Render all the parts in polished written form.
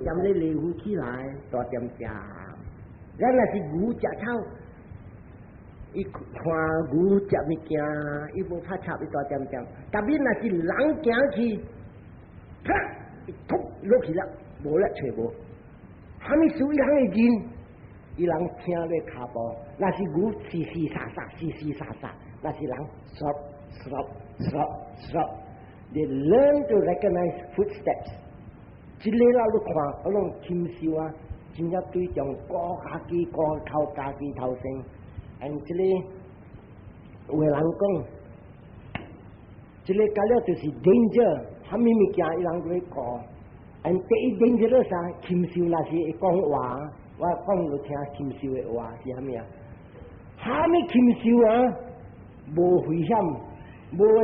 踮咧離湖起來，大點點。咱若是牛食草，伊看牛食物件，伊無拍插，伊大點點。但是若是人行去，啪，伊突落去了，無咧揣無。啥物事伊人會認，伊人聽咧跤步。若是牛嘶嘶沙沙，嘶嘶沙沙，若是人唰唰唰唰，They learn to recognize footsteps。這個啦，你看，我攏禽獸啊，真正對象顧家己顧頭家己頭先。And 這個有的人講，這個甲了就是 danger，啥物物件伊人就會顧。And 第一 dangerous 啊，禽獸若是會講話，我講予聽禽獸的話是啥物啊？啥物禽獸啊？無危險，無會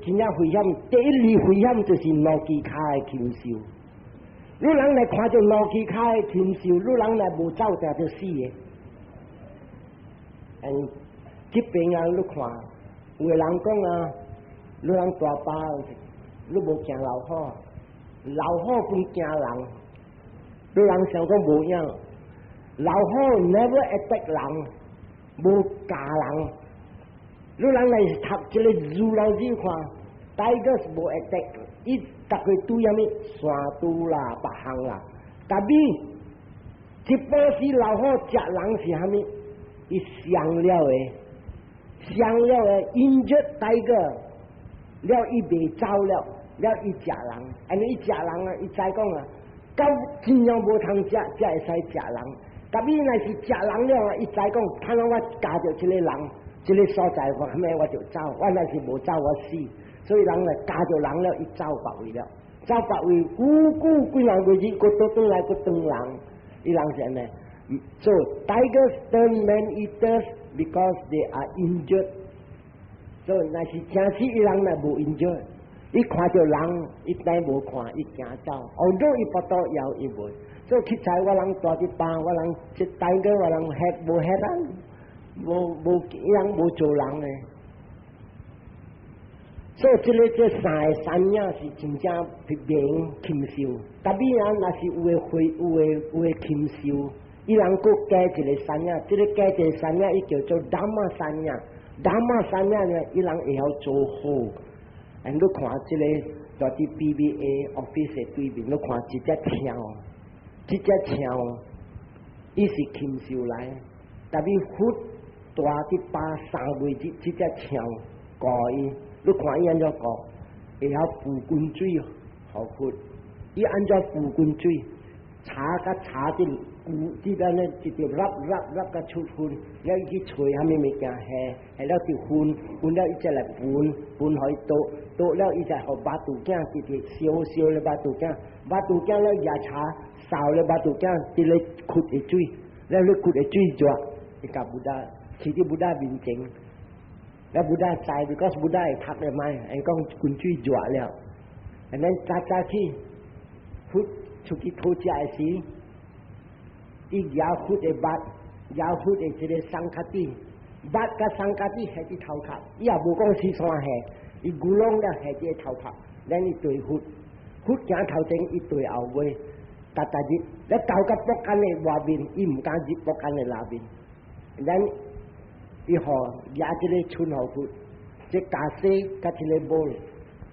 真正危險。第一類危險就是兩支跤的禽獸。你人來看著兩支跤的禽獸，你人來無走定就死的。嗯，這邊啊，你看，有的人講啊，你人大巴，你無驚老虎，老虎本驚人，你人想講無影，老虎 never attack 人，無咬人。你人來讀這個 zoology 看，tigers 無 attack，伊逐個對啥物山豬啦、別項啦，但是一般是老虎食人是啥物？伊傷了的，傷了的，injured tiger，了伊袂走了，了伊食人，按呢伊食人啊，伊知講啊，狗真正無通食，才會使食人。但伊若是食人了啊，伊知講，看到我咬著這個人，這個所在我啥物我就走，我若是無走我死。所以人來咬著人了，伊走別位了，走別位，久久幾若個日，閣倒轉來閣當人，伊人是按呢。So tigers turn man eaters because they are injured. So 若是真死伊人若無 injured，伊看著人，伊等無看，伊驚走。although 伊腹肚枵伊袂。所以起來我人蹛佇放，我人這 tiger 我人嚇無嚇人，無無伊人無做人的。所以這個這三個山影是真正明禽獸，但是啊，若是有的會有的有的禽獸，伊人閣加一個山影，這個加一個山影，伊叫做 Dhamma Sañña。Dhamma Sañña 呢，伊人會曉做好。And 你看這個蹛佇 PBA office 的對面，你看一隻象，這隻象，伊是禽獸來，但是佛蹛佇巴3個月，這隻象顧伊。你看伊按怎顧，會曉浮滾水予佛，伊按怎浮滾水，搽佮搽佇骨，這邊呢直直 rub rub rub 佮出粉，了伊去揣啥物物件下，下了就粉，粉了伊再來分，分予伊倒，倒了伊再予腹肚囝直直燒燒咧腹肚囝，腹肚囝了攑柴掃咧腹肚囝，佇咧窟的水，了咧窟的水熱，伊共 Buddha，去佇 Buddha 面前。了 Buddha 知，because Buddha 會讀的嘛，會講滾水熱了，and then 早早起，佛出去討食的時，伊舉佛的襪，舉佛的這個桑卡蒂，襪佮桑卡蒂繫佇頭殼，伊也無講四山下，伊牛攏了繫佇個頭殼，咱伊對佛，佛行頭前，伊對後尾，逐逐日，了到甲木間的外面，伊毋敢入木間的內面，咱。伊予舉這個春予佛，這袈裟佮這個帽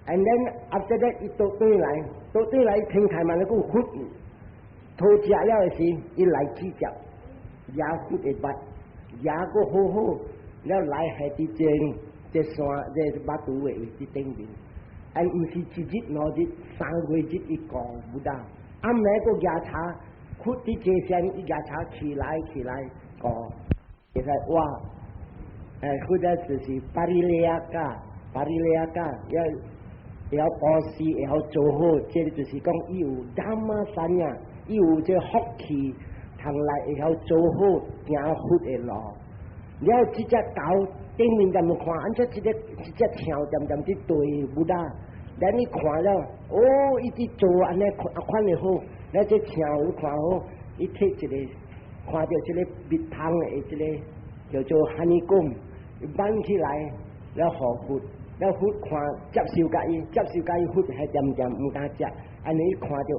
，and then after that 伊倒轉來，倒轉來聽開嘛，那個佛討食了的時，伊來去接，舉佛的襪，舉個好好，了來下佇這這山這腹肚的位置頂面，and 毋是一日兩日，3個月伊顧 Buddha，暗暝閣舉柴，佛佇這山伊舉柴起來起來顧，會使哇！或者就是 Pārileyaka，Pārileyaka 要會曉布施，會曉做好，這個就是講伊有 Dhamma Sañña，伊有這福氣，通來會曉做好行佛的路。了這隻狗頂面踮看，按怎這個這隻象踮踮佇對 Buddha，咱你看了，哦，伊佇做按呢款的好，了這象有看好，伊摕一個看著這個蜜蜂的這個叫做 honeycomb。挽起來，了予佛，了佛看接受佮伊，接受佮伊佛還恬恬毋敢食，按呢伊看著，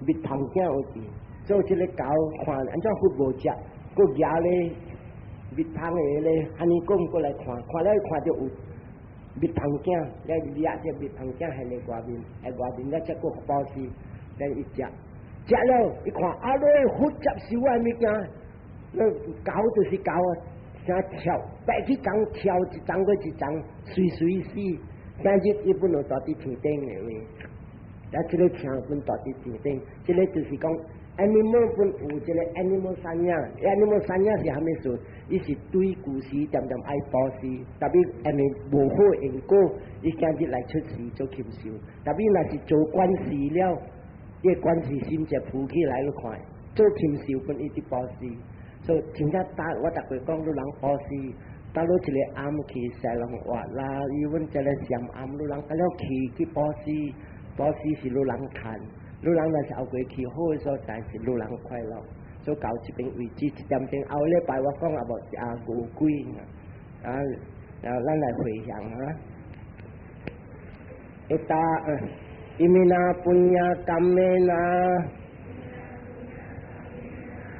蜜蜂囝有佇，做這个狗看按怎佛無食，閣舉咧蜜蜂的咧，按呢講過來看，看了看著有蜜蜂囝，來掠這蜜蜂囝喺咧外面，喺外面了才閣布施，來伊食，食了伊看啊咧佛接受我的物件，那狗就是狗啊，啥跳，白去講跳一層過一層，隨隨死，今日伊本來蹛佇天頂的位。啊，這个聽本蹛佇天頂，這个就是講 animal 本有這个 animal sañña，animal sañña 是蝦米事？伊是對舊時恬恬愛布施，特別因為無好因果，伊今日來出世做禽獸。特別若是做觀世了，伊個觀世心就浮起來，你看做禽獸本伊佇布施，所以真正大我逐過講，你人布施，到落一个暗去西龍活啦，伊阮這个禪暗，你人到了去去布施。布施是你人趁，你人若是後過去好的所在是你人快樂，所以到這邊為止一點鐘。後禮拜我講啊無啊餓鬼啊，然後咱來回向啊。Etta imina puñña kammena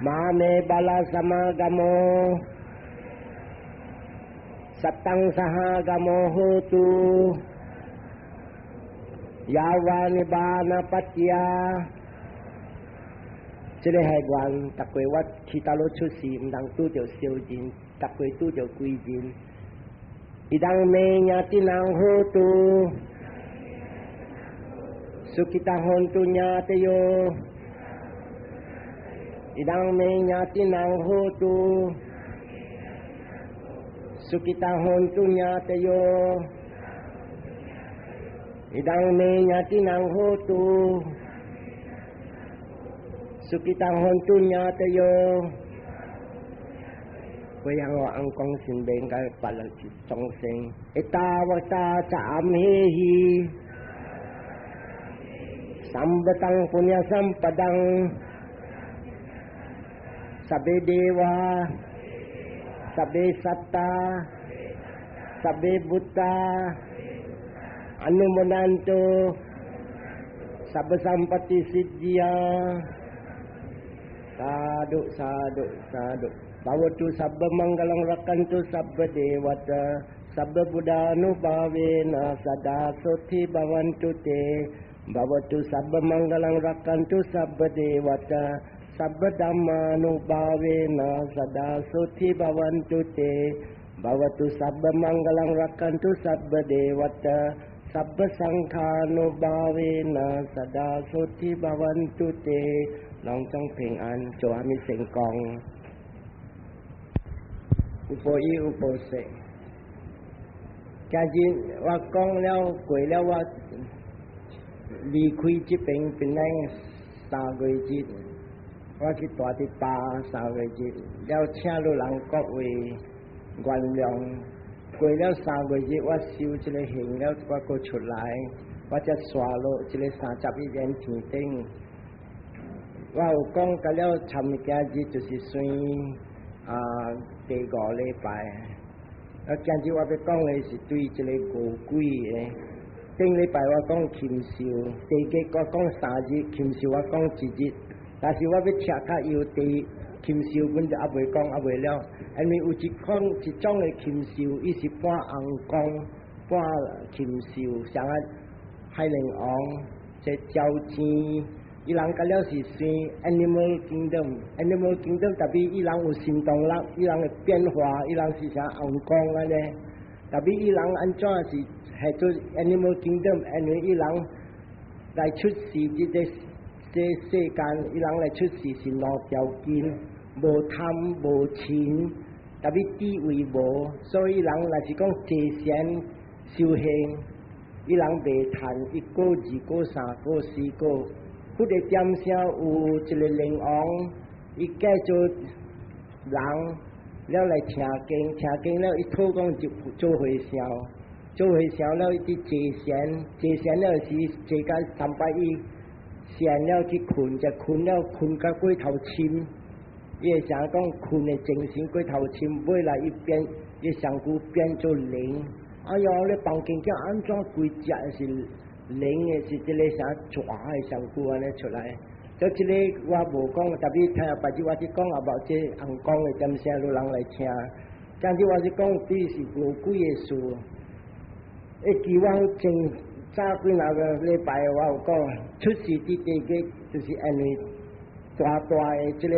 mame bala samagamo sattaṃ sahāgamo hotu yāva nibbānapattiya，這个係願，逐過我去倒落出世，毋通拄著小人，逐過拄著鬼人。Idaṃ me ñātinam hotu sukhitā hontu ñātayo idaṃ me ñātinam hotu sukhitā hontu ñātayo idaṃ me ñātinam hotu sukhitā hontu ñātayo。回向我翁公身邊佮別人眾生，Ettāvatā ca amhehi sambhataṃ puññasampadaṃ sabbe devā sabbe sattā sabbe bhūtā anumodantu sabba sampatti siddhiyā sādhu sādhu sādhu bhavatu sabba maṅgalaṃ rakkhantu sabba devatā sabba buddhānubhāvena sadā soti bhavantu te bhavatu sabba maṅgalaṃ rakkhantu sabba devatā sabba dhammānubhāvena sadā soti bhavantu te bhavatu sabba maṅgalaṃ rakkhantu sabba devatā sabba saṅkhānubhāvena sadā soti bhavantu te 攏總平安，做蝦米成功？有報一，有報四。今日我講了過了，我離開這邊本來3月日，我去蹛佇巴三月日，了請你人各位原諒。過了三月日，我修這个行了，我閣出來，我才刷落這个31蓮天頂。我有講甲了，差毋今日就是算啊第五禮拜。啊，今日我欲講的是對這个餓鬼的。頂禮拜我講禽獸，第個我講三日，禽獸我講一日。但是我欲拆較要第禽獸，阮就猶未講，猶未了。因為有一款一種的禽獸，伊是半尪公半禽獸，像啊海賊王、這鳥精。伊人甲了是算 animal kingdom，animal kingdom 特別伊人有行動力，伊人會變化，伊人是像尪公按呢。特別伊人按怎是係做 animal kingdom，因為伊人來出世這個這世間，伊人來出世是兩條件，無貪無嗔，特別智慧無，所以人若是講坐禪修行，伊人袂趁一果、二果、三果、四果。佛的點聲有一个靈王，伊改做人了來聽經，聽經了伊討講就做和尚，做和尚了伊佇坐禪，坐禪了時坐到三擺伊禪了去睏，就睏了睏甲過頭深，伊會想講睏的精神過頭深，尾來伊變伊身軀變做靈。哎喲，你房間叫按怎規隻是靈的，是這个啥蛇的身軀按呢出來？所以這個我無講，特別聽別日我去講啊，無這紅講的點聲有人來聽。今日我是講對是餓鬼的事。會記我前早幾若個禮拜我有講，出世佇地獄就是因為大大的這個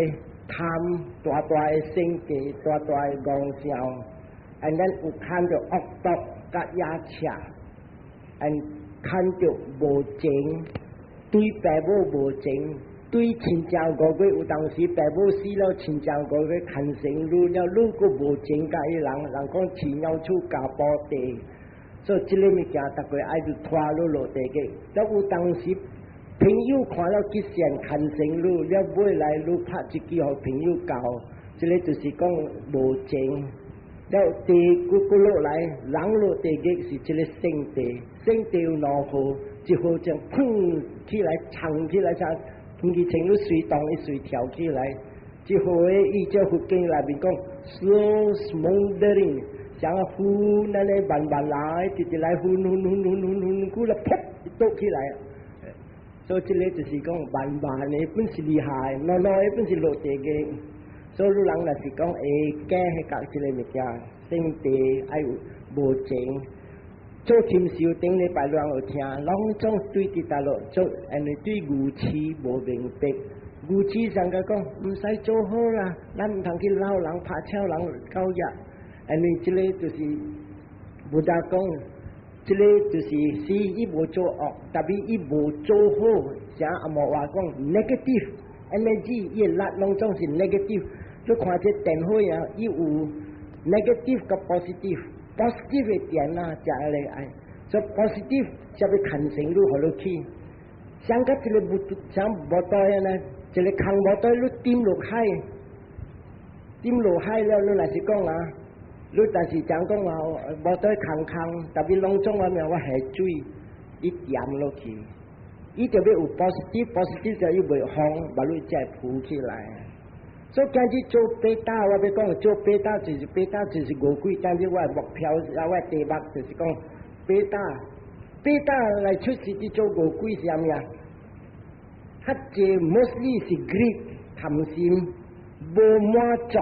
貪，大大的性格，大大的戇笑，and then 有看著惡毒佮野赤，and 看著無情，對爸母無情。對親情五月有當時爸母死了，親情五月牽成你了，你閣無情佮伊人，人講飼鳥鼠咬布袋，所以這個物件逐個愛去拖你落地獄。了有當時朋友看了極善牽成你，了尾來你拍一支予朋友教，這個就是講無情。了地閣閣落來，人落地獄是這個聖地，聖地有兩號，一號就砰起來，衝起來像。毋是穿你隨動，伊隨跳起來。這號的伊照佛經內面講，slow smoldering，像啊熏按呢慢慢來，直直來熏熏熏熏熏熏，久了噗倒起來。所以這個就是講慢慢的本是厲害，慢慢的本是落地獄。所以你人若是講會驚彼個這個物件，聖地愛有無情。做禽獸頂禮拜人有聽，攏總對佇大陸做，因為對愚痴無明白。愚痴上個講毋使做好啦，咱毋通去鬧人、拍敲人、搞業。因為這個就是佛陀講，這個就是是伊無做惡，特別伊無做好。像阿摩話講，negative energy，伊的力攏總是 negative。你看這電火啊，伊有 negative 佮 positive。positive 的電啊，食來愛，所以 positive 才欲牽成你予你去。像個一個木像木袋呢，一個空木袋你沉落海，沉落海了，你若是講啊，你但是講講話木袋空空，特別攏總我命我下水，伊沉落去，伊就欲有 positive，positive 就伊袂風，把你才會浮起來。所以今日做八打，我欲講做八打就是八打就是餓鬼。今日我的目標啊，我的題目就是講八打，八打來出世去做餓鬼是啥物啊？較濟 mostly 是 greed 貪心，無滿足。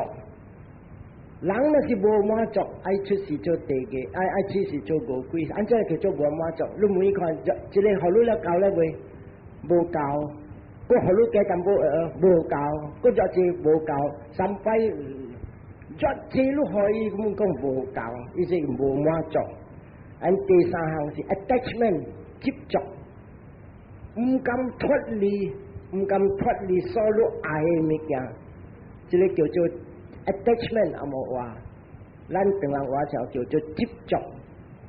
人若是無滿足，愛出世做地獄，愛愛出世做餓鬼，按怎叫做無滿足？你問伊看，這個予你了夠了未？無夠。閣予你加淡薄無夠，閣遮濟無夠，三擺遮濟你予伊咁講無夠，伊是無滿足。按第三項是 attachment 執著，毋甘脫離，毋甘脫離所有愛的物件，這個叫做 attachment 紅毛話，咱唐人話就叫做執著，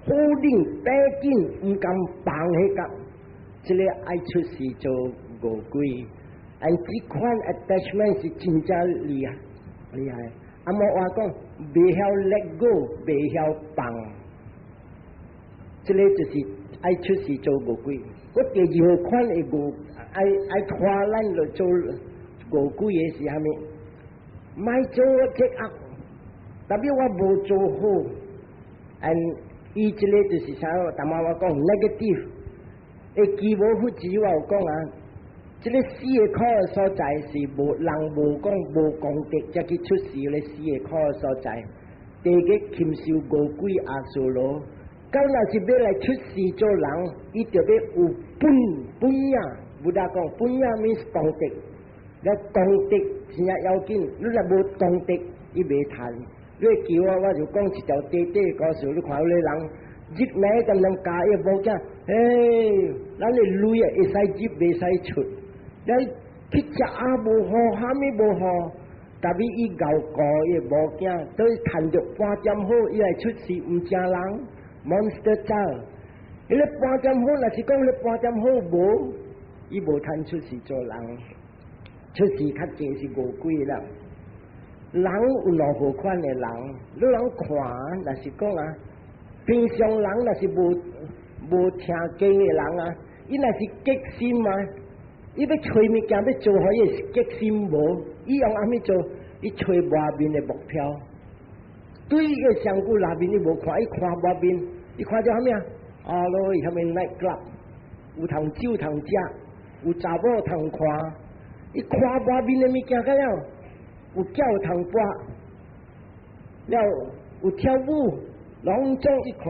好緊逼緊，毋甘放彼個，這個愛出世做餓鬼，按這款 attachment 是真正厲害厲害。紅毛話講，袂曉 let go，袂曉放，這個就是愛出世做餓鬼。我第二號款的餓，愛愛拖咱來做餓鬼的是啥物？莫做這惡，特別我無做好，按伊這個就是啥？頭仔我講 negative，會記無佛子我有講啊。這個四個苦的所在是無人無講無功德，才去出世咧四個苦的所在。地獄、禽獸、餓鬼、阿修羅，到若是欲來出世做人，伊就欲有本本啊！佛陀講本啊，means 功德，了功德真正要緊。你若無功德，伊袂趁。你會記我，我就講一條短短的故事。你看有個人入來咁人教伊某囝，嘿，咱的鐳啊會使入，袂使出。你去食啊無好，啥物無好，特別伊𠢕顧伊某囝，都趁著半點好，伊來出世毋成人，monster child。彼個半點好，若是講你半點好無，伊無趁出世做人，出世較濟是餓鬼啦。人有兩號款的人，你人看，若是講啊，平常人若是無無聽經的人啊，伊若是激心啊，伊欲揣物件欲做好，伊是激心無，伊用啥物做？伊揣外面的目標，對伊個身軀內面伊無看，伊看外面，伊看著啥物啊？啊囉，伊啥物 night club，有通酒通食，有查某通看。伊看外面的物件個了，有轎通跋，了有跳舞，攏總伊看，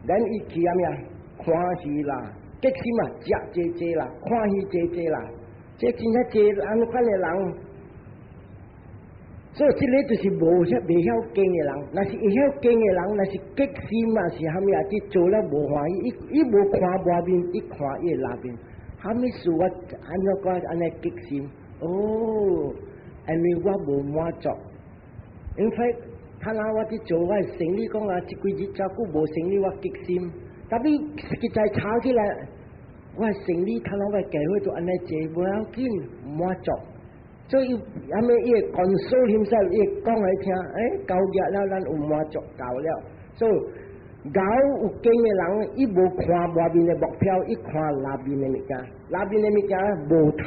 咱伊去啥物啊？歡喜啦，激心啊，食濟濟啦，歡喜濟濟啦，這真正濟按呢款的人。所以這个就是無曉袂曉經的人，若是會曉經的人，若是激心啊，是蝦米啊？佇做了無歡喜，伊伊無看外面，伊看伊的內面。蝦米事我按怎講按呢激心？哦，因為我無滿足。因為他若我佇做我的生理講啊，這幾日遮久無生理，我激心。但是實在查起來，我的生理他若我的家伙就按呢做，無要緊，滿足。所以，啥物伊會 console himself，伊會講來聽，欸，交業了，咱有滿足夠了。所以，𠢕有見的人，伊無看外面的目標，伊看內面的物件。內面的物件無貪，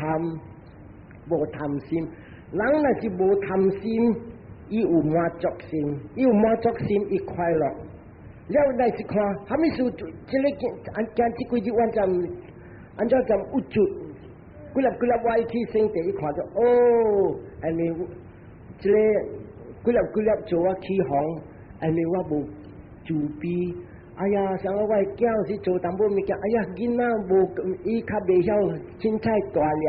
無貪心。人若是無貪心，伊有滿足心，伊有滿足心，伊快樂。了，若是看，蝦米事？這个按今這幾日我怎按怎怎鬱卒？幾粒幾粒歪去生地，伊看著哦，因為這个幾粒幾粒做我起哄，因為我無慈悲。哎呀，像我的囝是做淡薄物件，哎呀，囡仔無伊較袂曉凊彩大量，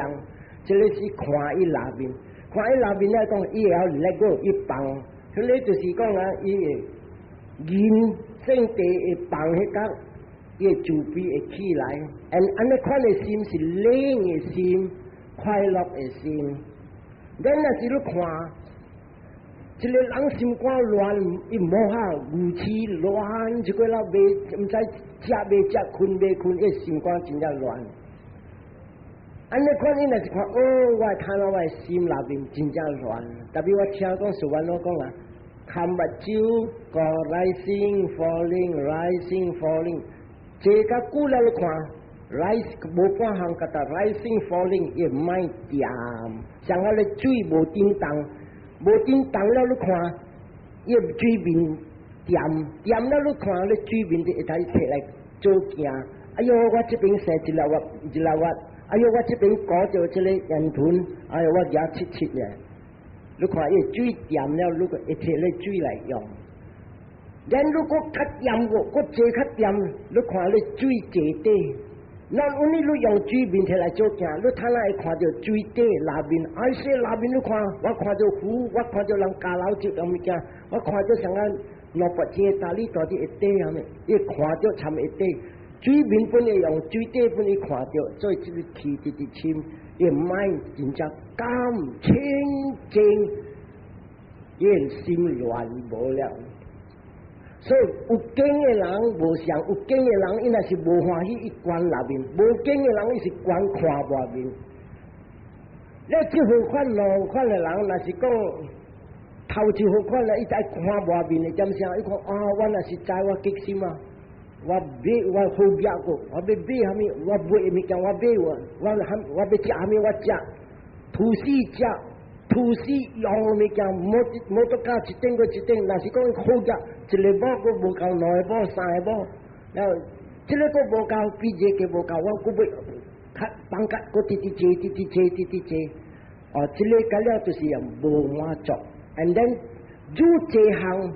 這个是看伊內面，看伊內面來講，伊會曉 let go，伊放，彼个就是講啊，伊會人性地會放彼個。伊會慈悲會起來，and 按呢款的心是冷的心，快樂的心。咱若是咧看，一个人心肝亂，伊無哈牛氣亂，一個了袂毋知食袂食，睏袂睏，伊心肝真正亂。按呢款伊若是看，哦，我看到我的心內面真正亂。特別我聽講說完我講啊，看目睭個 rising falling rising falling。這個久了你看，rise 無半項，覺得 rising falling 伊莫掂，像我咧水無振動，無振動了你看，伊水面掂掂了你看，咧水面就會使摕來做鏡。哎喲，我這邊生一粒核，一粒核。哎喲，我這邊搞著這个煙囤，哎喲，我舉七七咧。你看伊水掂了，你會摕咧水來用。咱如果較掂個，閣坐較掂，你看咧水坐底。咱有呢，你用水面摕來做鏡，你睇哪會看著水底內面？哎，說內面你看，我看著湖，我看著人家樓這種物件，我看著像個200錢的大理大啲一底啥物，伊看著參一底。水面本會用水底本伊看著，所以這个氣直直深，伊mind 真正甘清淨，伊心亂無了。所以有見的人無像，有見的人伊若是無歡喜，伊觀內面；無見的人伊是觀看外面。你這號款兩款的人，若是講頭一號款咧，伊在看外面的點聲，伊講啊，我若是知我激心啊，我買我好額個，我欲買啥物，我買物件我買我，我我欲食啥物我食，吐司食。吐司用物件，摩摩托卡一頂過一頂，若是講好額，一个某閣無夠，兩个某，三个某，然後這个閣無夠，比這个無夠，我閣欲較放較閣直直坐，直直坐，直直坐。哦，這个個了就是用無滿足，and then 愈這項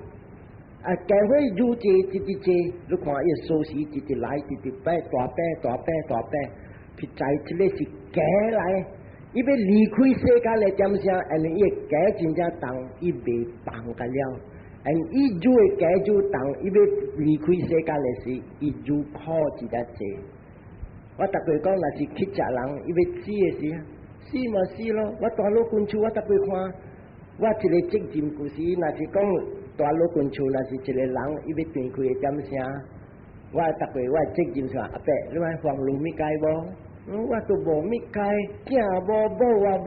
啊，加伙愈坐直直坐，你看伊鎖匙直直來，直直擺，大擺大擺大擺，去知這个是假來。伊欲離開世間的點聲，因為伊的枷真正重，伊袂放個了。因伊愈會枷愈重，伊欲離開世間的時，伊愈苦一個濟。我逐擺講，若是乞食人，伊欲死的時，死嘛死咯。我蹛老君厝，我逐擺看，我一个責任故事，若是講蹛老君厝，若是一個人，伊欲斷氣的點聲，我逐擺我責任說，阿伯，你愛放滷物雞無？我都無物雞，囝無，某也無，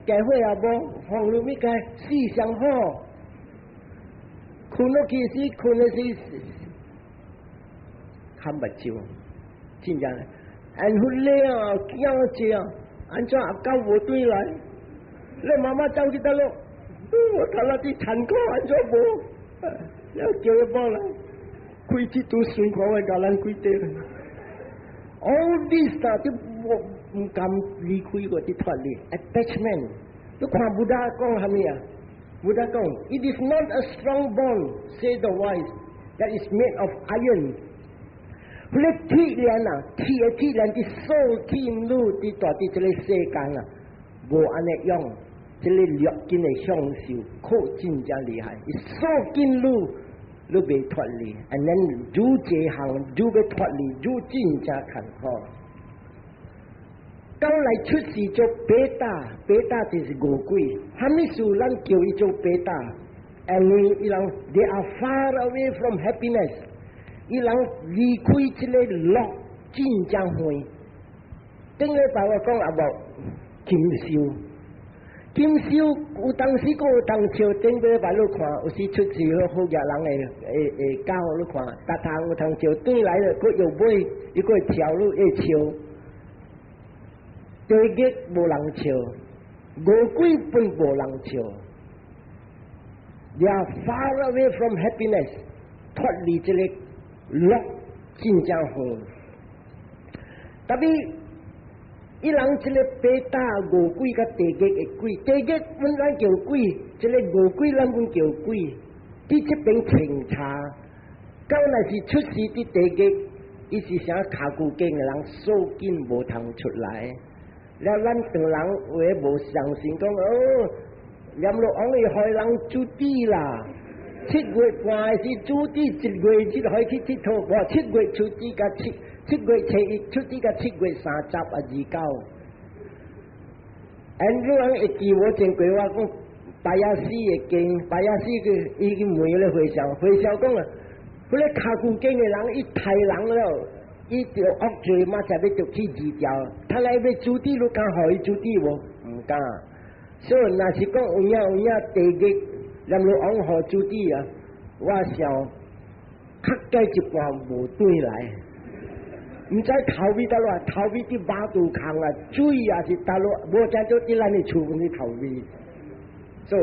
家伙也無，放滷物雞死上好。睏落去時，睏的時，含目睭，真正，按好叻啊，驚這啊，按怎阿狗無轉來？你媽媽走去佗落？我頭仔佇田口按怎無？了叫伊某來，開這拄順看我共咱幾塊。All this 啊，都無毋甘離開過啲脫離 attachment。你看 Buddha 講啥物啊？Buddha 講：It is not a strong bond, say the wise, that is made of iron。彼個鐵鏈啊，鐵的鐵鏈佇鎖緊你佇蹛佇這个世間啊，無按呢樣，這个六根的享受，苦真正厲害。伊鎖緊你，你袂脫離，and then 愈這項愈欲脫離，愈真正艱苦。將來出世做鱉膽，鱉膽就是餓鬼。啥物事咱叫伊做鱉膽？因為伊人 they are far away from happiness。伊人離開這个樂真正遠。頂禮拜我講阿無禽獸，禽獸有當時閣有當笑，頂禮拜你看，有時出去好額人的會會狗你看，逐項有通笑，轉來了閣搖尾，伊閣會跳你會笑。地獄無人笑，餓鬼本無人笑。They are far away from happiness，脫離這个樂真正遠。特別伊人這个鱉膽餓鬼佮地獄的鬼，地獄本來叫鬼，這个餓鬼咱本叫鬼。佇這邊清查，到若是出世佇地獄，伊是啥跤骨間的人鎖緊無通出來。了，咱唐人有的無相信講哦，閻羅王會予人主治啦。7月半是主治，一月一可以去𨑨迌，無7月初一佮7月初一出佇佮7月30啊29。and 你人會記無前過我講白亞斯的經，白亞斯佢伊去問彼个和尚，和尚講啊，彼个跤骨間的人伊刣人了。伊著惡罪嘛，才欲著去二條。他來欲主治，你敢予伊主治無？毋敢。所以若是講有影有影地獄，閻羅王予主治啊，我想較計一半無轉來，毋知逃避佗落，逃避佇馬肚空啊，水也是佗落，無才做佇咱的厝門去逃避。So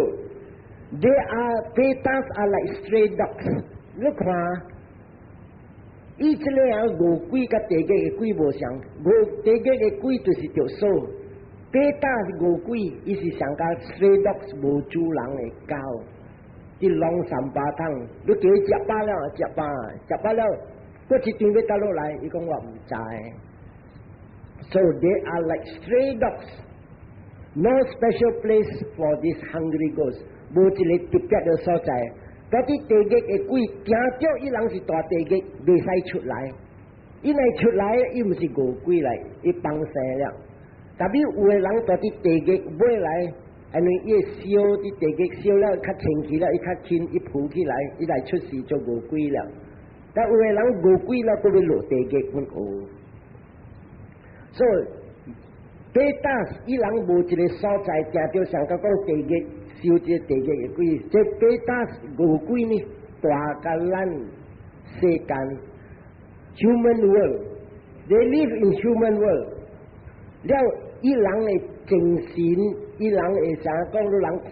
they are petas are like stray dogs。你看。伊這个人餓鬼佮地獄的鬼無相仝，地獄的鬼就是著鎖，鱉膽是餓鬼，伊是上佮 stray dogs 無主人的狗，佇攏三巴桶，你叫伊食飽了，食飽，食飽了，閣一陣欲倒落來，伊講我毋知。So they are like stray dogs, no special place for this hungry ghost，無一个特別的所在。嗰啲地獄的鬼驚著伊人是蹛地獄，袂使出來。伊若出來，伊毋是餓鬼來，伊放生了。特別有的人蹛佇地獄尾來，因為伊會燒佇地獄燒了較清氣了，伊較輕，伊浮起來，伊來出世做餓鬼了。但有的人餓鬼了，閣欲落地獄阮學。所以，鱉膽伊人無一个所在，定著上佮講地獄。燒這地獄的鬼，這鱉膽餓鬼呢，蹛佮咱世間 human world，they live in human world。了，伊人的精神，伊人會啥講？你人看，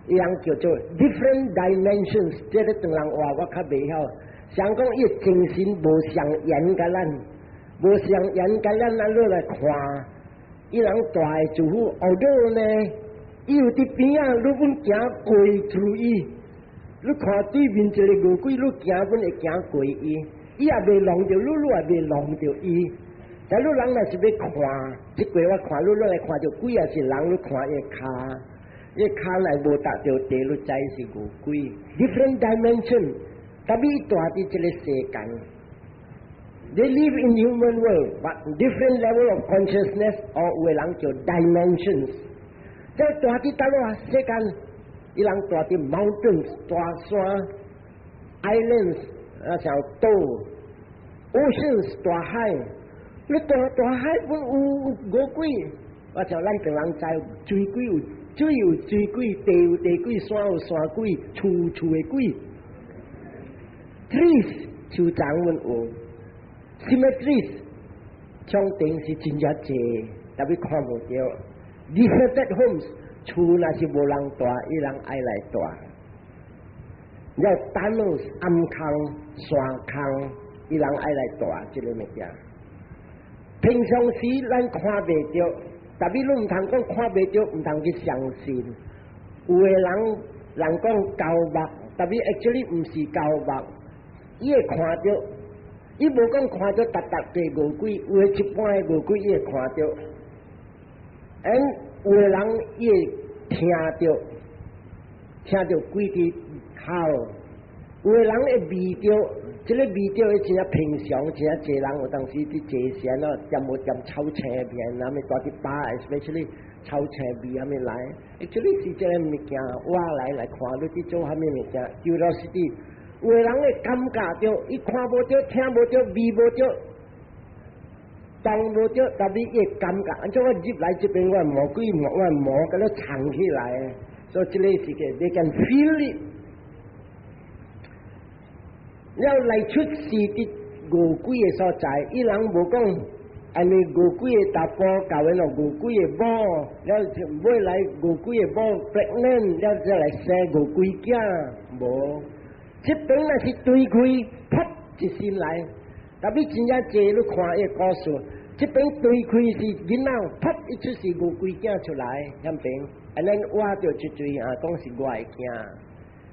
伊人叫做 different dimensions。這个唐人話我較袂曉。想講伊的精神無相連佮咱，無相連佮咱，咱落來看，伊人蹛的住戶，後尾呢？伊有佇邊仔，你阮行過注意，你看對面一个餓鬼，你行阮會行過伊，伊也袂弄著你，你也袂弄著伊。但你人若是欲看，這過我看你，你來看著鬼抑是人，你看伊跤，伊跤來無踏著地，你知是餓鬼。Different dimension，特別蹛佇這个世間。They live in human world, but different level of consciousness or 有的人叫 dimensions。這蹛佇佗落啊？世間，伊人蹛佇 mountains 大山，islands 啊像島，oceans 大海，你大大海本有餓鬼，我像咱唐人知水鬼有水有水鬼，地有地鬼，山有山鬼，厝有厝的鬼。Trees 樹叢阮有，cemeteries 場地是真正濟，特別看無著。Deserted homes 厝若是無人蹛，伊人愛來蹛。了 tunnels 暗空山空，伊人愛來蹛這个物件。平常時咱看袂著，但是你毋通講看袂著，毋通去相信。有的人人講交目，但是 actually 毋是交目，伊會看著，伊無講看著逐逐個餓鬼，有的一般的餓鬼伊會看著，and 有的人伊會聽著，聽著鬼佇哭，有的人會味著，這個味著伊真正平常，真正濟人有當時佇坐禪咯，掂無掂臭青片，啥物蹛佇飽，especially 臭青味啥物來，actually 是這個物件，我來來看你佇做啥物物件，curiosity，有的人會感覺著，伊看無著，聽無著，味無著，動無著，但是伊會感覺，按怎我入來這邊，我魔鬼魔我魔共你藏起來，所以這個是個，they can feel it。了來出世佇餓鬼的所在，伊人無講，按呢餓鬼的查埔交阮咯，餓鬼的某，了尾來餓鬼的某 pregnant，了再來生餓鬼囝，無。這邊若是對開，噗一心來，特別真正濟你看伊個故事，這邊對開是囡仔，噗一出世餓鬼囝出來，遐邊，按呢挖著一堆啊，講是我的囝，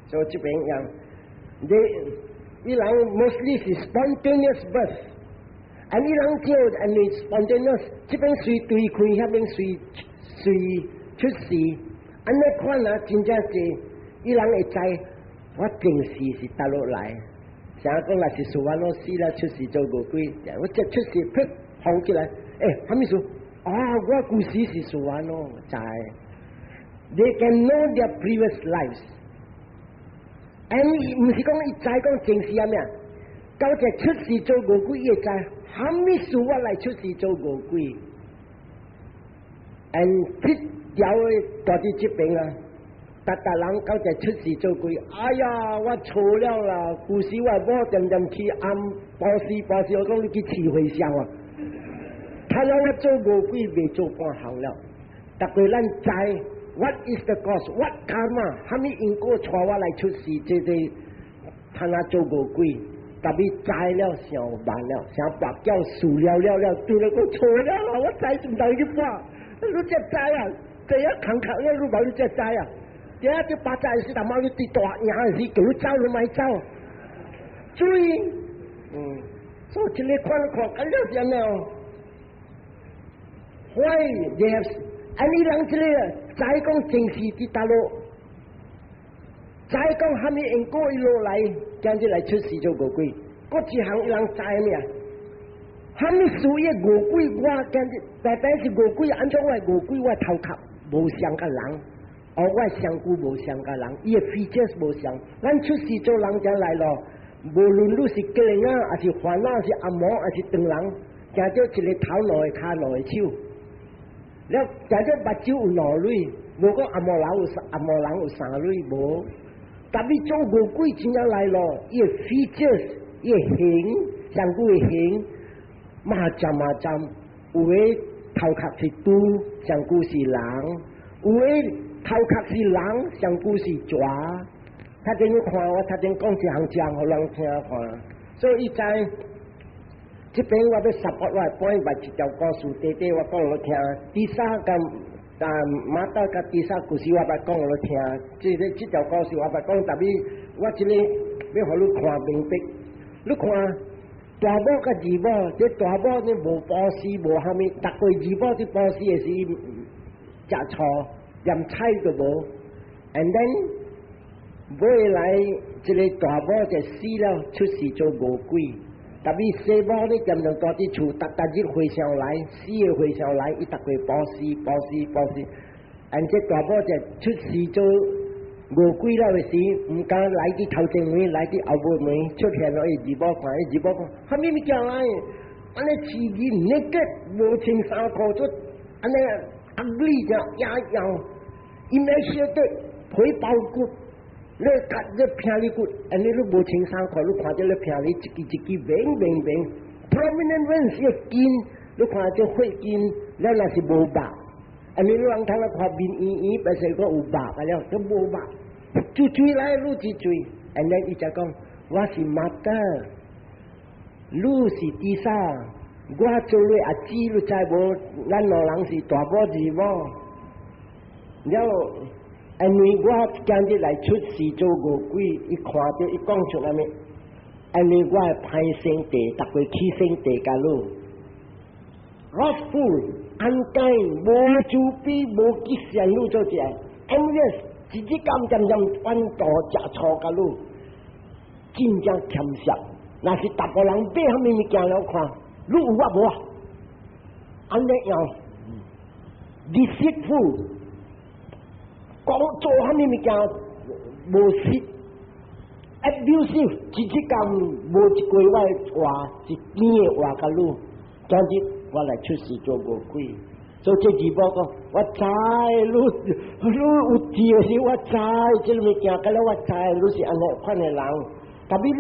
所以這邊樣，你。伊人 mostly 是 spontaneous birth，啊，伊人叫按呢 spontaneous，這邊隨對開，遐邊隨隨出世，按呢款啊，真正濟，伊人會知我前世是佗落來，啥講若是數完老死啦，出世做餓鬼，我這出世噗放起來，欸，啥物事？啊，我舊時是數完咯，知。They can know their previous lives。哎，毋是講伊知講前世啊咩？到這出世做餓鬼，伊會知啥物事我來出世做餓鬼。and 這條的蹛佇這邊啊，逐逐人到這出世做鬼，哎呀，我錯了啦！舊時我某恬恬去暗布施布施，我講你去飼和尚啊！他讓我做餓鬼，未做半項了。逐個咱知 what is the cause？What karma？啥物因果帶我來出世？這個他那做餓鬼，特別知了想慢了，想跋筊輸了了了，對了，我錯了啦！我知毋知去跋？你才知啊？第一坎坎了，你無你才知啊？第一這八字時，大貓你佇大贏時，叫你走你莫走。注意，所以這個看看，感覺是按呢哦。Why they have？啊，你人這個知講前世佇佗落，知講蝦米因果伊落來，今日來出世做餓鬼。閣一項伊人知咩啊？蝦米事業餓鬼？我今日白白是餓鬼，按怎我餓鬼？我頭殼無相佮人，哦，我身軀無相佮人，伊的 features 無相。咱出世做人才來咯，無論你是吉人啊，還是煩惱，還是阿毛，還是唐人，行著一个頭兩個跤兩個手，了行著目睭有兩蕊，無講紅毛人有紅毛人有三蕊無。但欲做餓鬼真正來咯，伊的 features，伊的形，身軀的形，嘛針嘛針，有的頭殼是豬，身軀是人；有的頭殼是人，身軀是蛇。頭前你看我頭前講一項講，予人聽看，所以伊知這邊我欲 support 我的 point 嘛一條故事，短短我講予聽。第三個啊，馬達佮第三故事我捌講予聽，這個這條故事我捌講，但欲我這個欲予你看明白。你看大某佮二某，這大某呢無布施無蝦米，逐個二某佇布施的時食醋，連菜都無，and then 尾來這個大某就死了，出世做餓鬼。但欲細某咧，漸漸蹛佇厝，逐逐日和尚來，四个和尚來，伊逐個布施布施布施。and 這大某就出世做餓鬼了的時，毋敢來佇頭前門，來佇後尾門出現了。伊二某看，伊二某講：蝦米物件來？按呢飼伊那個無穿衫褲，做按呢 ugly 就壓腰，伊沒曉得皮包骨。你割你拼你骨，按呢你無穿衫褲，你看著你拼你一支一支扁扁扁，prominent veins 的筋，你看這血筋，了若是無肉，按呢你人通來看面圓圓，白說講有肉啊了，都無肉，就水來愈一水，按呢伊才講，我是 mother，你是 Tissa，我做你阿姊，你知無？咱兩人是大某二某。了，因為我今日來出世做餓鬼，伊看著伊講出啥物？因為我的歹性地，逐個起性地共你，wrathful、unkind、無慈悲、無吉善，你做者，envious，一日甘漸漸怨妒食醋共你，真正儉惜。若是逐個人買啥物物件來看，你有我無啊？按呢樣，deceitful，講做啥物物件無實，abusive，一日間無一句話話是甜的話共你，今日我來出世做餓鬼，所以這二某講，我知你你有智的時，我知這個物件，佮了我知你是按呢款的人，但是你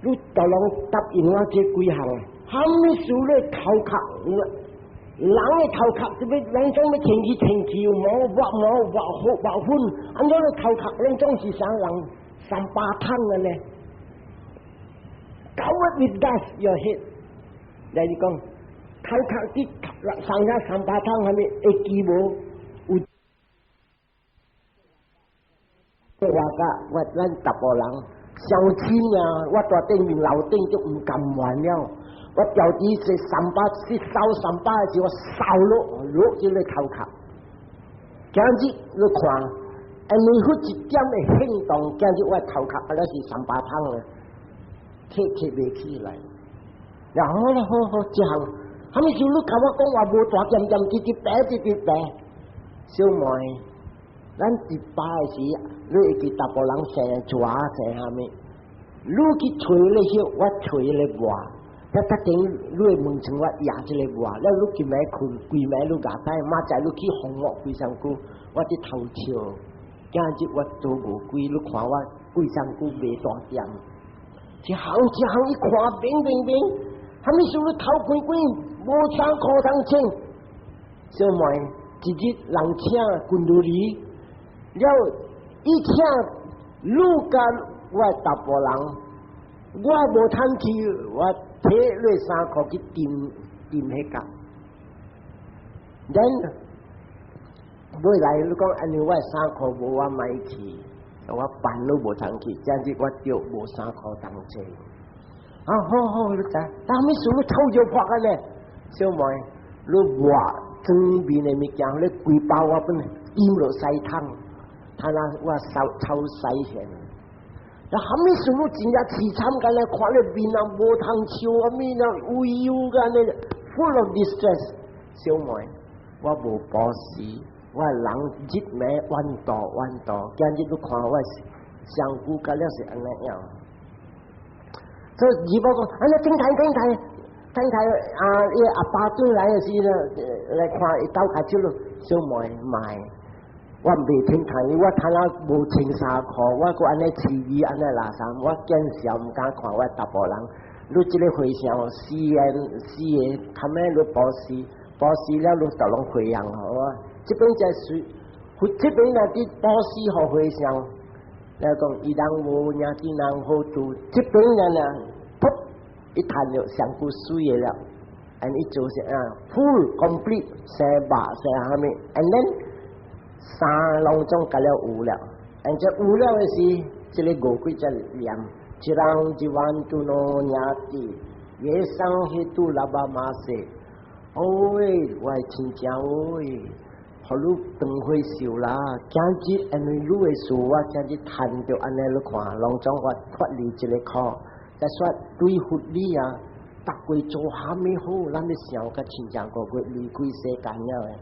你都攏答應我這幾項，啥物事你頭殼，人的頭殼這欲攏總欲清氣清氣，有毛抹毛抹粉抹粉，按怎你頭殼攏總是啥人三八湯的呢？Covered with dust your head，來你講頭殼佇上下三八湯啥物會記無？有話甲我咱查埔人相親啊，我蹛頂面樓頂就毋甘願了。我調佇這三百去掃三百的時，我掃落落這個頭殼。今日你看，因為彼一點的行動，今日我頭殼敢若是三八湯了，提提袂起來。然後咧，好好這項，啥物事你共我講話無大點點，直直白直直白。小妹，咱佇爸的時，你會記查埔人生蛇生啥物？你去揣咧翕，我揣咧抹。一特頂你會問成我壓這個抹，了你今暝睏，規暝你牙底，明仔載你去紅我規身軀，我佇偷笑。今日我做餓鬼，你看我規身軀袂大點。一行一行一看，明明明，啥物事你頭關關，無衫褲通穿。小妹，一日人請軍旅了，伊請你佮我查埔人，我無通去，我提你衫褲去掂掂彼個。Then 尾來你講按呢，我衫褲無我買去，我辦都無通去，這樣子我著無衫褲通穿。啊，好好，你知，但啥物事你頭就破啊呢？小妹，你抹妝面的物件，你規包我本淹落屎桶，他那我手臭洗現。啊，啥物事你真正凄慘，敢若看你面啊無通笑啊，面啊烏油干呢，full of distress。小妹，我無布施，我人日暝怨妒怨妒，今日你看我身軀甲了是按呢樣。所以二某講，哎呀，頂台頂台頂台啊！伊阿爸轉來的時咧，來看伊鬥較手咯，小妹莫，我袂聽台，我睇下無穿衫褲，我閣按呢飼魚按呢垃圾，我見笑毋敢看我查埔人。你這個和尚四個四個，他們你布施，布施了你就攏回向好啊。這邊在水，這邊若佇布施予和尚，來講伊人無領啲人好做，這邊人啊，噗，一彈就上古水的了，and 伊就是啊，full complete 生肉生啥物，and then 衫攏總甲了有了，and 這有了的時，這個餓鬼才念，一人一萬度喏兄弟，耶桑彼度喇叭馬說，哦喂，我的親情喂。予你斷火壽啦！今日因為你的事，我今日趁著按呢你看，攏總我脫離這個苦。再說對佛理啊，逐個做蝦米好，咱咧想甲親像個月離開世間了的。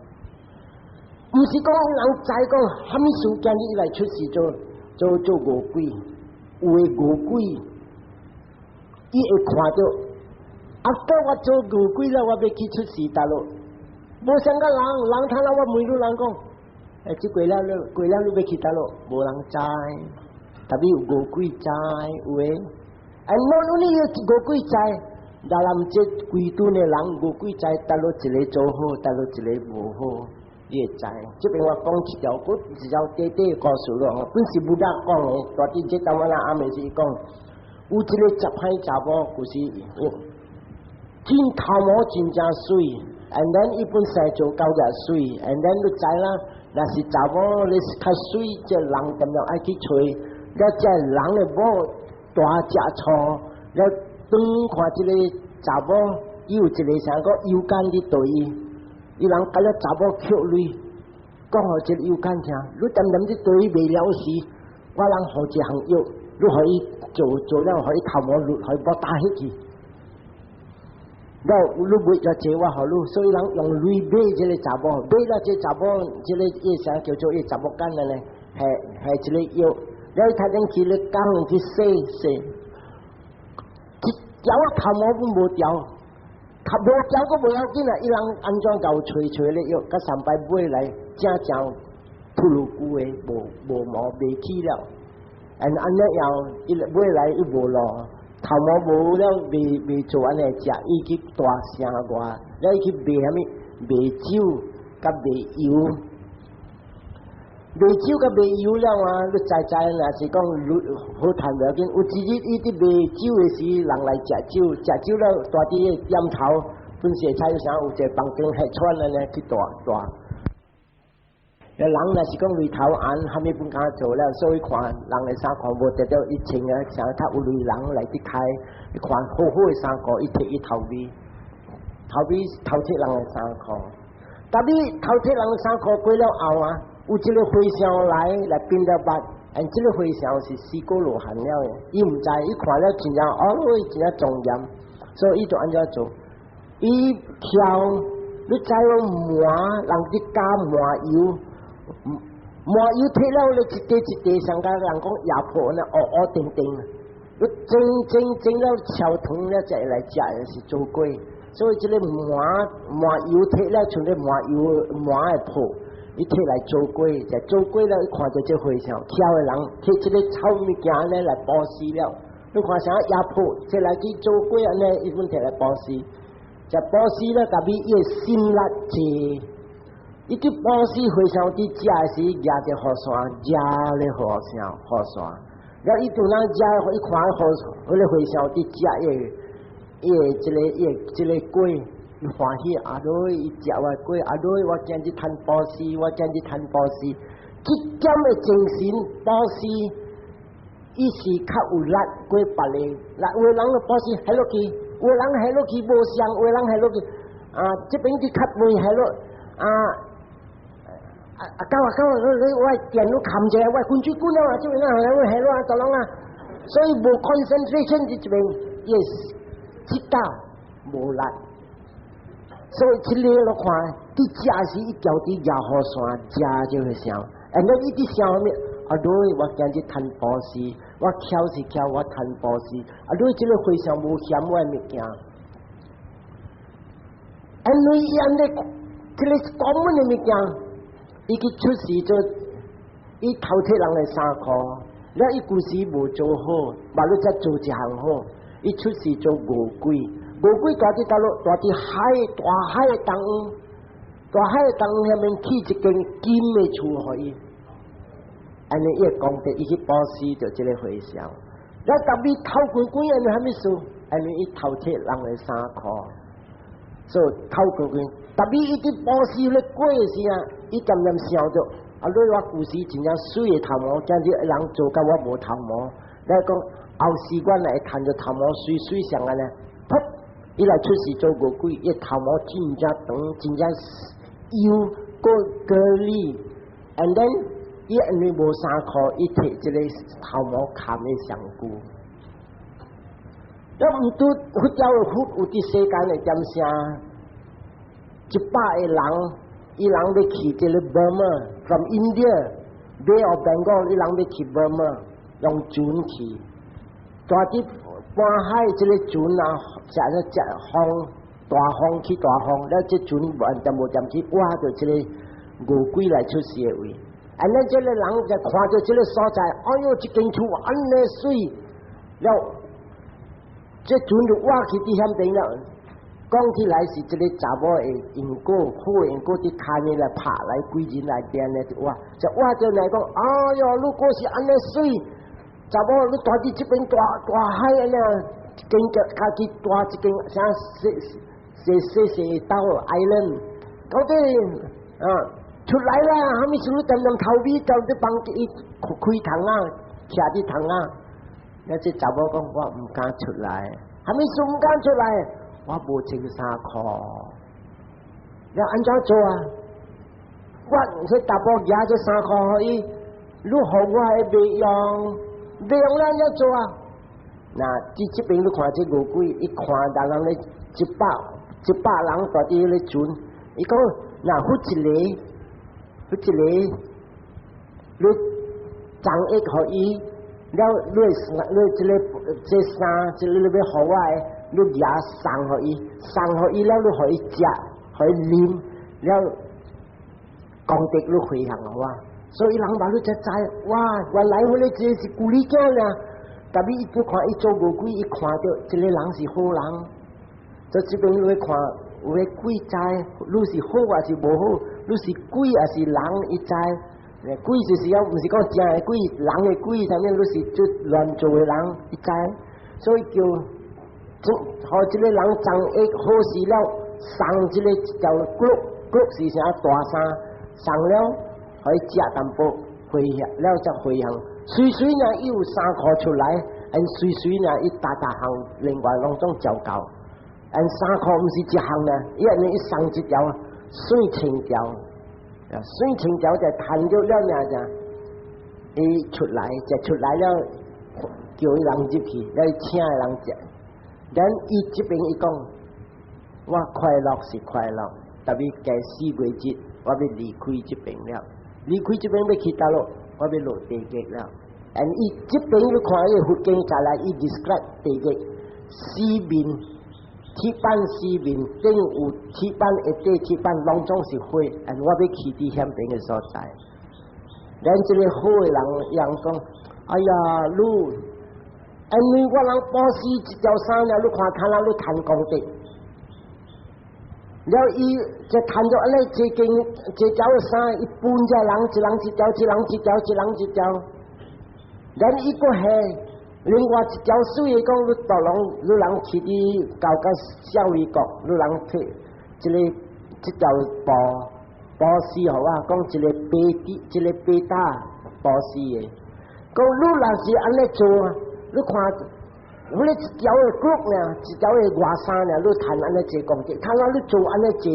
毋是講人知講蝦米事，今日來出世做做做餓鬼，有的餓鬼，伊會看著，啊，到我做餓鬼了，我欲去出世大陸。無啥個人，人聽了我問你人講，欸，這過了你過了你欲去佗落，無人知，特別有餓鬼知有的，哎，not only 有餓鬼知，當然這規陣的人餓鬼知，佗落一個做好，佗落一個無好，你會知。這邊我講一條，閣一條短短的故事咯，本是無得講的，大致這當我阿妹是講，有一個雜歹查某，就是。真頭毛真正媠，and then 伊本身做夠個媠，and then 你知啦，若是查某你較媠，這人點樣愛去揣，了這人的某大隻粗，了當看這個查某，伊有一個啥個勇敢佇對伊，伊人共了查某抾鐳，講予這個勇敢聽，你點點佇對伊袂了時，我人予一項藥，你予伊做做了，予伊頭毛落，予伊無打彼去。了，你買咗這我予你，所以人用鐳買這個查某，買了這查某，這個伊啥叫做伊查某干的呢？係係這個藥，了伊頭先去咧講去洗洗，一條啊頭毛攏無掉，頭無掉閣無要緊啊！伊人按怎𠢕揣揣咧藥，佮三擺買來正正禿嚕久的無無毛袂起了，按按呢後伊買來伊無路。頭毛無了，未未做按呢食，伊去大城外，了伊去賣啥物？賣酒佮賣油，賣酒佮賣油了啊！你知知，若是講好趁無要緊。有一日伊佇賣酒的時，人來食酒，食酒了，蹛佇個店頭，本身菜啥有一個房間還穿的呢，去蹛蹛。人若是講鐳頭紅，啥物不敢做了，所以看人的衫褲無得到伊穿啊，啥較有鐳人來佇開，伊看好好的衫褲，伊摕伊頭尾，頭尾偷摕人的衫褲。但你偷摕人的衫褲過了後啊，有一個和尚來來變了捌，and 這個和尚是四果羅漢了的，伊毋知，伊看了真正哦，真正莊嚴，所以伊就按怎做，伊挑，你知影麻人佇加麻油。麻油摕了，你一塊一塊，上甲人講壓破呢，烏烏定定，你蒸蒸蒸了超糖了，才會來食的是做粿。所以這個麻麻油摕了，像咧麻油麻的泡，伊摕來做粿，就做粿了，伊看著這和尚，巧的人摕這個臭物件呢來布施了。你看啥壓破，摕來去做粿按呢，伊本摕來布施，就布施了，特別伊的心力濟。伊去布施和尚佇食的時，舉著雨傘，遮咧雨傘雨傘。了伊拄若食，伊看雨彼個和尚佇食伊伊的這個伊的這個粿，伊歡喜啊！囉伊食我粿啊！囉我今日趁布施，我今日趁布施。這點的精神布施，伊是較有力過別個。若有的人咧布施下落去，有的人下落去無相，有的人下落去啊，這邊去較慢下落啊。啊啊！夠啊夠啊！你我電腦冚者，我滾水滾了啊！這邊啊，我下落啊，大人啊，所以無 concentration 佇這邊，yes，這搭無力。所以這個你看，佇食時伊交佇舉雨傘食就會想，哎，那伊佇想啥物？啊，對，我今日趁布施，我巧是巧，我趁布施。啊，對，這個和尚無嫌我的物件。因為伊按呢，這個講阮的物件。伊去出世做，伊偷摕人的衫褲，了伊舊時無做好，嘛你才做一項好。伊出世做餓鬼，餓鬼蹛佇佗落，蹛佇海大海的東，大海的東遐面起一間金的厝予伊。按呢伊功德，伊去布施著這個和尚。了特別偷滾滾按呢啥物事？按呢伊偷摕人的衫褲，所以偷滾滾。特別伊佇布施咧過的時啊，伊漸漸想著，啊，你我舊時真正媠的頭毛，今日人做甲我無頭毛，你講後時我來趁著頭毛媠媠上按呢，噗！伊來出世做餓鬼，伊頭毛真正長，真正幼閣curly，and then 伊因為無衫褲，伊摕這個頭毛冚的上久。了毋拄佛教的佛有佇世間的點聲。一百個人，伊人欲去這個 Burma，from India，Bay of Bengal，伊人欲去 Burma，用船去，蹛佇半海這個船啊，食了食風，大風起大風，了這船無掂無掂去，倚著這個餓鬼來出世的位。按呢這個人就看著這個所在，哎喲，這間厝按呢媠，了這船就倚去佇遐邊了。講起來是這個查某的因果，好因果佇牽伊來拍來幾人來電咧，就哇，就倚著來講，哎喲，如果是按呢媠，查某你蹛佇這邊大大海按呢，間家己住一間啥細細細細島 island，到底啊出來啦，啥物事你恬恬頭尾到這房間伊開窗啊，徛佇窗啊，那這查某講我毋敢出來，啥物事毋敢出來？我無穿衫褲，你按怎做啊？我這查埔舉這衫褲予伊，你予我會袂用，袂用你按怎做啊？那佇這邊你看這餓鬼，伊看人人咧一百一百人蹛佇彼个船，伊講若有一个，有一个，你贈益予伊，了你你這个這衫，這个你欲予我的，你舉送予伊，送予伊了，你予伊食，予伊啉，了功德你回向予我，所以人嘛你才知，哇，原來彼个這是舊李囝爾。特別伊看伊做餓鬼，伊看著這个人是好人，所以這邊你看有的鬼知，你是好還是無好，你是鬼還是人，伊知。鬼就是講，毋是講正的鬼，人的鬼，啥物你是做亂做的人，伊知。所以叫做予這个人贈益好事了，送這个叫 cloak cloak 是啥大衫，送了予伊食淡薄，回向了才回向。隨隨呢，伊有衫褲出來，and 隨隨呢，伊逐逐項另外攏總照顧。and 衫褲毋是一項呢，伊按呢伊送一條水清條，水清條就趁著了爾咋，伊出來就出來了，叫伊人入去，來請伊人食。然伊這邊伊講，我快樂是快樂，特別過四月節，我欲離開這邊了，離開這邊欲去佗落？我欲落地獄了。and 伊這邊你看伊佛經再來，伊 describe 地獄四面鐵板四面頂有鐵板，下底鐵板攏總是火，and 我欲去佇遐邊的所在。咱這个好的人，人講，哎呀，你，因為我人布施一條衫爾，你看看啦，你趁功德。了伊就趁著按呢，這件這條衫，伊分這人，一人一條，一人一條，一人一條。咱伊閣下另外一條水的講，你大人你人去佇到甲舍衛國，你人摕這个這條布布施予我，講一个白底，一个白搭布施的。講你若是按呢做，你看，你一條的 cloak 爾，一條的外衫爾，你趁按呢濟功德，趁啊你做按呢濟，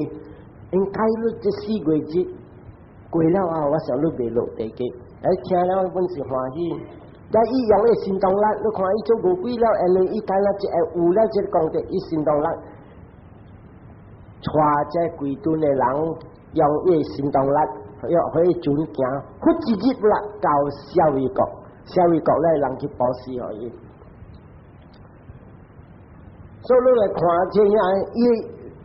應該你這四月日過了後，我想你袂落地獄。哎，聽了阮是歡喜。但伊用的神通力，你看伊做餓鬼了，因為伊敢若一會有了這個功德，伊神通力，帶這幾噸的人用伊的神通力，欲予伊船行，忽一日啦到舍衛國，舍衛國咧人去布施予伊。所以你來看這樣，伊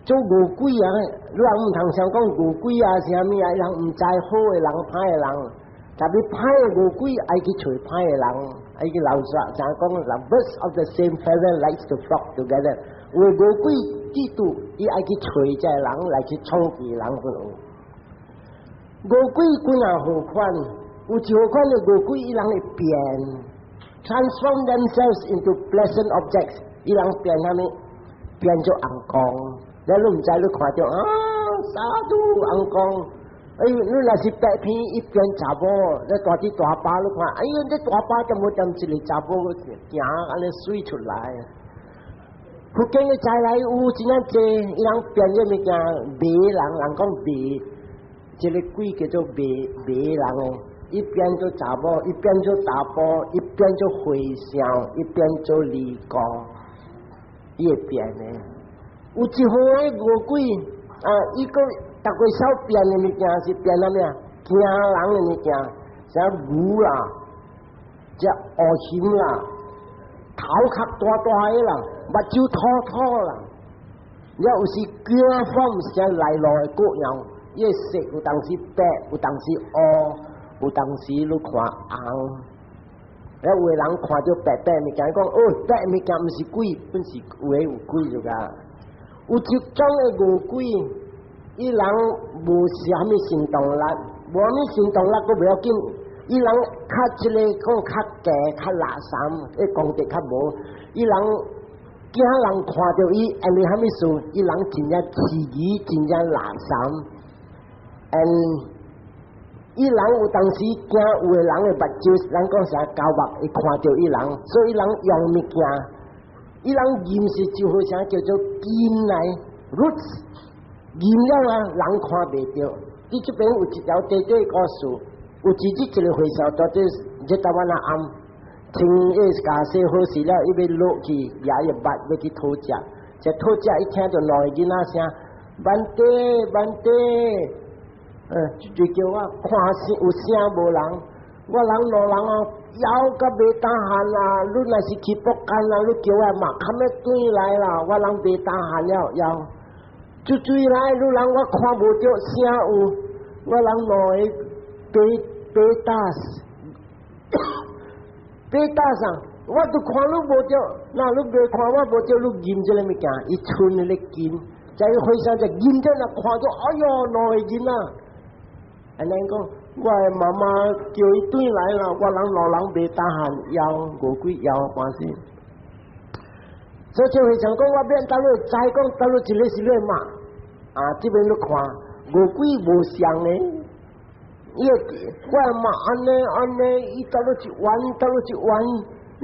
做餓鬼啊，你人毋通想講餓鬼啊，啥物啊，人毋知好的人、歹的人。特別歹的餓鬼愛去揣歹的人，愛去鬧煞，就講 the birds of the same feather likes to flock together。有的餓鬼嫉妒，伊愛去揣這個人來去創治人份有。餓鬼幾若好款，有一號款的餓鬼，伊人會變，transform themselves into pleasant objects。伊人變啥物？變做尪公，你毋知你看著啊，sadhu尪公。哎，你若是白片，伊變查某，你蹛佇大巴你看，哎呦，這大巴怎麼踮一個查某行按呢媠出來？福建的再來有真正濟，伊人變這物件馬人，人講馬，這个鬼叫做馬馬人哦，伊變做查某，伊變做查埔，伊變做和尚，伊變做尼姑，伊會變的。有一號的餓鬼啊，伊閣逐個手變的物件是變啥物啊？驚人的物件，像牛啦，這烏熊啦，頭殼大大的啦，目睭凸凸啦，了有時驚風啥來路的各樣，伊的色有當時白，有當時烏，有當時你看紅。了有的人看著白白物件，講哦，白物件毋是鬼，本是有的有鬼就個。有一種的餓鬼，伊人無啥物行動力，無啥物行動力，閣袂要緊。伊人較這个講較低較垃圾，伊功德較無。伊人驚人看著伊，因為啥物事？伊人真正遲疑，真正垃圾。And 伊人有當時驚有的人的目睭，咱講啥狗目會看著伊人，所以伊人用物件，伊人認是就好像叫做根來 roots，認了啊，人看袂著。佇這邊有一條短短故事，有一日一個和尚蹛佇熱達瓦那暗，穿伊袈裟好勢了，伊欲落去舉伊筊欲去討食，這討食伊聽著兩个囡仔聲，Bhante Bhante。就叫我看聲有聲無人，我人兩人哦，枵甲袂當閒啦！你若是去福建啦，你叫我嘛，較欲轉來啦，我人袂當閒了，枵。就追來，你人我看無著聲有，我人兩个白白打白打上，我都看你無著，那你袂看我無著，你認這个物件，伊賰那个根，在伊和尚就認著那看著，哎喲，兩个囡仔。按呢講，我的媽媽叫伊轉來啦，我人老人袂當閒，枵餓鬼枵半死。所以就會想講，我變倒落知講倒落一个是你媽，啊，這邊你看餓鬼無相的，伊個我的媽按呢按呢，伊倒落一彎，倒落一彎，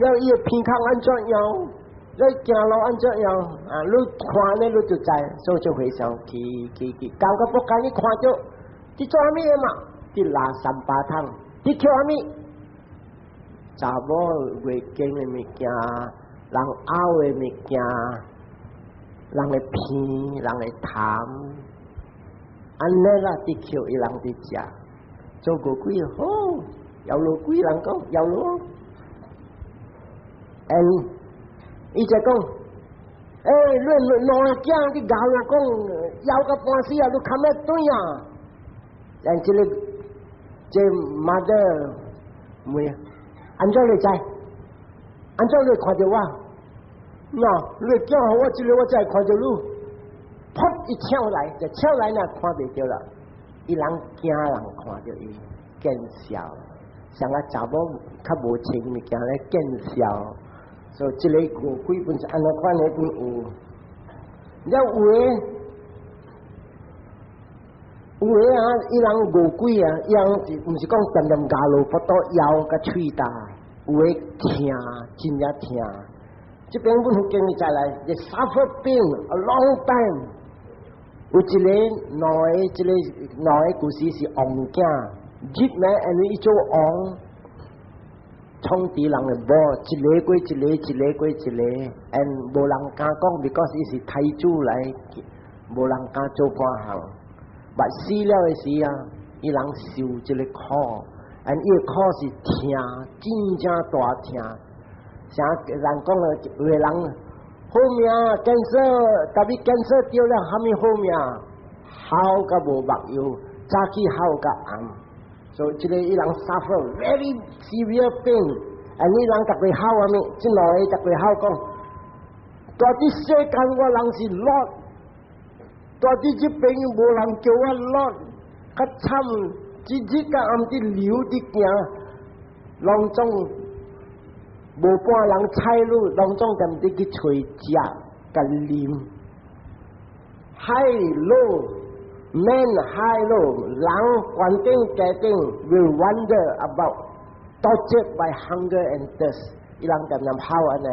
了伊的鼻孔按怎樣，你行路按怎樣，啊，你看呢你就知，所以就回想去去去，到個福建你看著。佇做啥物的嘛？佇拉三巴湯，佇捡啥物？查某月經的物件，人嘔的物件，人的鼻，人的痰，按呢啦，佇抾伊人佇食，做餓鬼好，枵餓鬼人講枵餓。嗯，伊就講，欸，你兩个囝你咬我講，枵甲半死啊，你較欲轉啊？但這个這 mother 問，按怎你知？按怎你看著我？喏，你叫予我這个，我才會看著你。噗！一跳來，就跳來呢，看袂著啦。伊人驚人看著伊，見笑。像個查某較無穿物件咧見笑。所以這个餓鬼本是按呢款的本有。了有的。有的啊，伊人餓鬼啊，伊人毋是講恬恬咬落腹肚枵佮喙焦，有的疼，真正疼。這邊阮福建再來，they suffer pain a long time。有一个兩个，這个兩个故事是王囝，入來因為伊做王，創治人的某，一个過一个，一个過一个，and 無人敢講，because 伊是太子來，無人敢做半項。捌死了的時啊，伊人受這个苦，and 伊的苦是疼，真正大疼。像人講的，有的人好命，cancer，特別 cancer 著了，啥物好命？哭甲無目藥，早起哭甲暗。所以這个伊人 suffer very severe pain，and 伊人逐个哭啥物？這兩个逐個哭講，蹛佇世間我人是 Lord。蹛佇這邊無人叫我 Lord，較慘，日日甲暗佇流佇行，攏總無半人睬你，攏總踮佇去揣食共啉。High low man high low，人懸頂低頂 will wander about tortured by hunger and thirst，伊人踮踮哭按呢。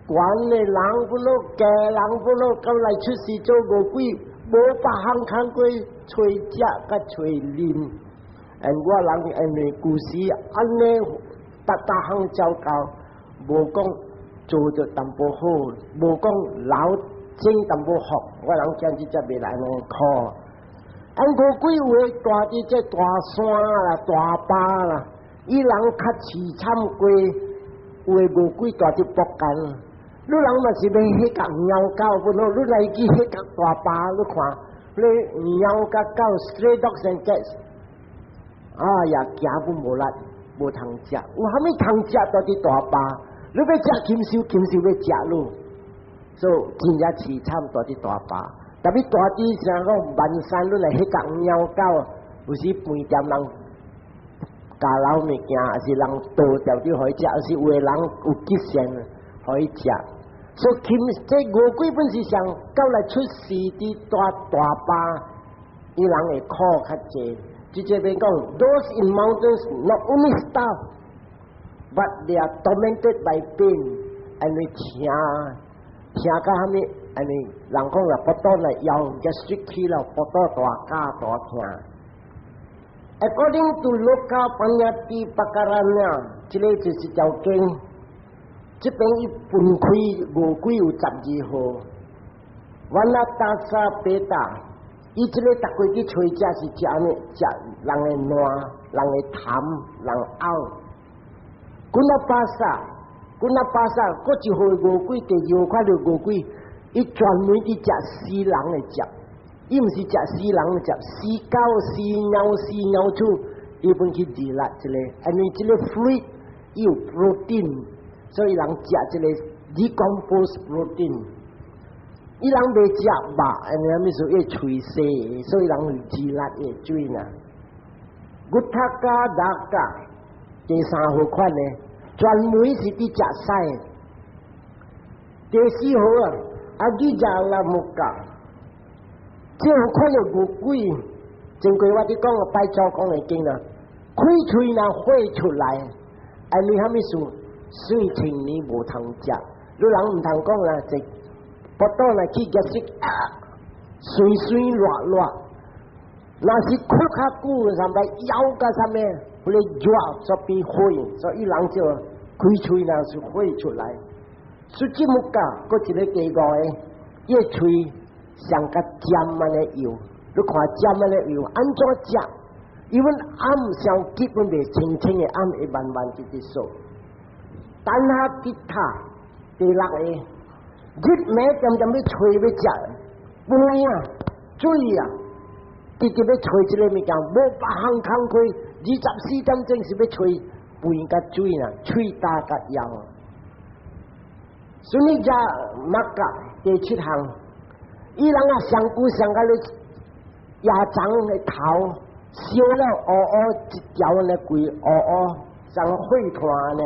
懸的人不落，低人不落，到來出世做餓鬼，無別項工課揣食佮揣啉。And 我人因為舊時按呢，逐逐項糟糕，無講做著淡薄好，無講老整淡薄福，我人講這才袂來按呢苦。按餓鬼有的蹛佇這大山啦、大壩啦，伊人較淒慘過，有的餓鬼蹛佇福建。你人嘛是欲彼角貓狗不咯？你來去彼角大壩，你看，你貓佮狗 stray dogs and cats，哎呀，行不無力，無通食。有啥物通食？蹛佇大壩，你欲食禽獸，禽獸欲食你，所以真正淒慘蹛佇大壩。特別蹛佇像講萬山，你來彼角貓狗，有時飯店人加留物件，還是人倒掉佇予伊食，還是有的人有吉善予伊食。所以禽這餓鬼本是上到來出世佇大大巴，伊人會苦較濟。直接邊講，those in mountains not only starve, but they are tormented by pain，因為疼疼到蝦米？因為人講啦，腹肚來枵 gastric 起了，腹肚大加大疼。According to Loka Paññatti Pakarana，這個就是條經。這邊伊分開餓鬼有12號，Vanatthassa peta，伊這個逐過去揣食是食啥物？食人的爛、人的痰、人嘔。Gunabhasa，Gunabhasa，閣一號餓鬼，第二號看著餓鬼，伊專門去食死人的食，伊毋是食死人的食，死狗、死貓、死貓鼠，伊本去治啦這個，因為這個 fluid 伊有 protein。所以人食這個 decompose protein，伊人袂食肉，因為啥物事？伊喙細，所以人會自力會水呢。Gutthakadhaka 第三號款呢，專門是佇食屎。第四號啊，Aggijālamukha，這號款的餓鬼，前過我佇講拜祖講的經啦，開喙若火出來，因為啥物事？四千年無通食，你人毋通講啦，就腹肚來去夾食啊，酸酸辣辣，若是哭較久，上擺枵甲啥物，彼個熱就變火，所以人就開喙若是火出來。Sucimukha，閣一個第五個，伊個喙像甲針按呢幼，你看針按呢幼，按怎食？伊阮暗上基本袂清清的暗會慢慢直直掃。Tanhakkhittha 第六個，日暝點點欲揣欲食，飯啊、水啊，直直欲揣這個物件，無別項工課，24點鐘是欲揣飯佮水啦，喙焦佮枵。Sunijjamukha 第七項，伊人啊上久上甲咧野樟的頭燒了烏烏一條呢，規烏烏像火炭呢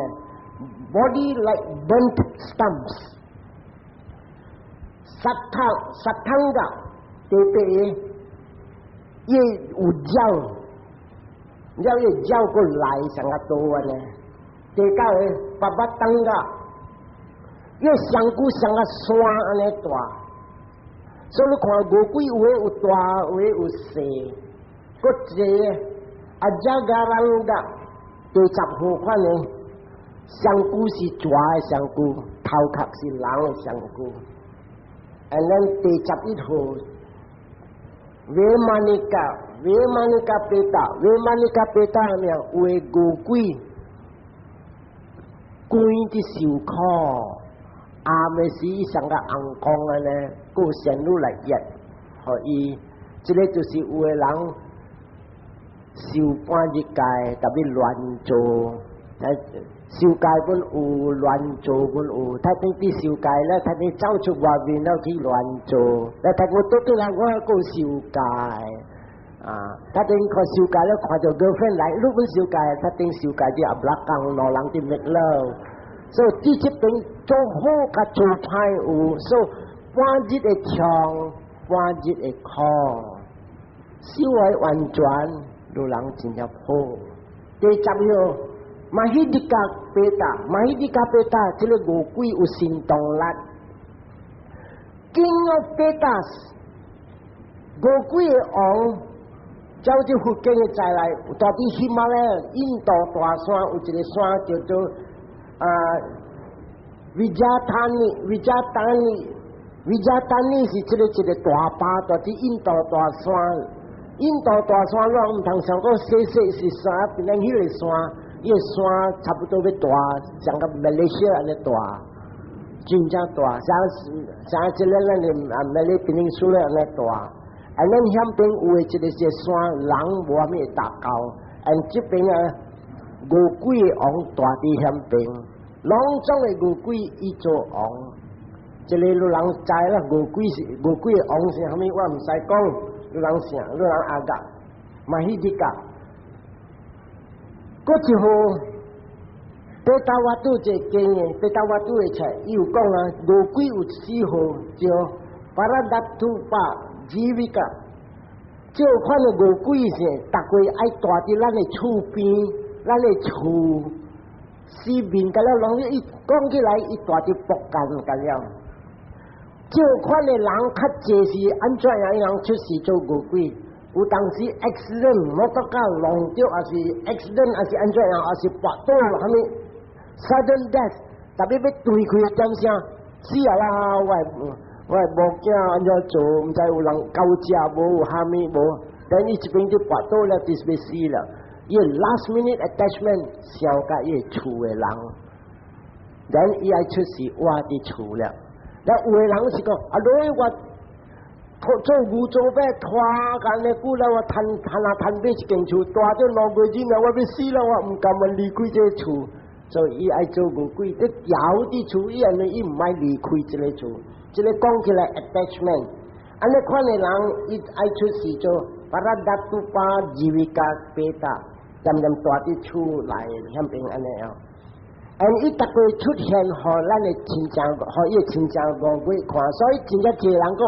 ，body like burnt stumps。Sattha satthaṅga 第八個，伊有鳥，了伊鳥閣來上較多呢。第九個 pabbattaṅga，伊身軀像個山按呢大，所以你看餓鬼有的有大，有的有細。閣一個 Ajagaraṅga 第十號款呢，身軀是蛇的身軀，頭殼是人的身軀。And then 第11號，Vaimanika，Vaimanika peta，Vaimanika peta 係咩？有的餓鬼關佇受苦，暗的時伊像個紅光按呢，閣有仙女來約，予伊，這個就是有的人受半日戒，特別亂做，受戒本有，亂做本有，他等佇受戒咧，他等走出外面了去亂做，咧他講倒轉來我閣受戒，啊，他等看受戒咧，看著 girlfriend 來，你本受戒，他等受戒就阿不拉講兩人佇 make love，所以佇這邊做好佮做歹有，所以半日會痛，半日會苦，修為完全，有人真正好。第十號。Mahiddhika peta，Mahiddhika peta，這個餓鬼有神動力。King of petas，餓鬼的王，照這佛經的載來，蹛佇喜馬拉雅印度大山有一個山叫做啊 Vijatani，Vijatani，Vijatani 是這個一個大巴，蹛佇印度大山。印度大山，咱毋通想講細細是山，變成彼個山。伊個山差不多欲大，像個馬來西亞按呢大，真正大，像像這個咱的啊馬來檳城按呢大。啊，咱遐邊有的這個是山，人無啥物會達到。啊，這邊啊，餓鬼的王蹛佇遐邊，攏總的餓鬼伊做王。這個你人知啦，餓鬼是餓鬼的王是啥物？我毋使講，你人想，你人阿甲，Mahiddhika。閣一號，ペタワト這經的，ペタワト的冊，伊有講啊，餓鬼有四號叫パラダトパジヴィカ。這款的餓鬼是，逐個愛蹛佇咱的厝邊，咱的厝四面甲了攏，伊講起來，伊蹛佇木間甲了。這款的人較濟是按怎樣人出世做餓鬼？有當時 accident 摩托車弄著，抑是 accident，抑是按怎樣，抑是跋倒，啥物 sudden death，特別欲斷氣的點聲，死啊啦！我的某囝按怎做，毋知有人夠食無，有蝦米無？等伊這邊就跋倒了，就是欲死了。伊 last minute attachment 想佮伊厝的人，then 伊愛出世活佇厝了。那有的人是講，啊，你我做牛做馬拖按呢久了，我趁趁啊趁買一間厝，蹛咗2個月了，我欲死了，我毋甘願離開這個厝，所以伊愛做餓鬼，咧牢佇厝，伊按呢伊毋愛離開這個厝。這個講起來 attachment，按呢款的人，伊愛出世做パラダトパジヴィカペタ，漸漸蹛佇厝內遐邊按呢樣。And 伊逐個出現，予咱的親情，予伊的親情餓鬼看，所以真正濟人講，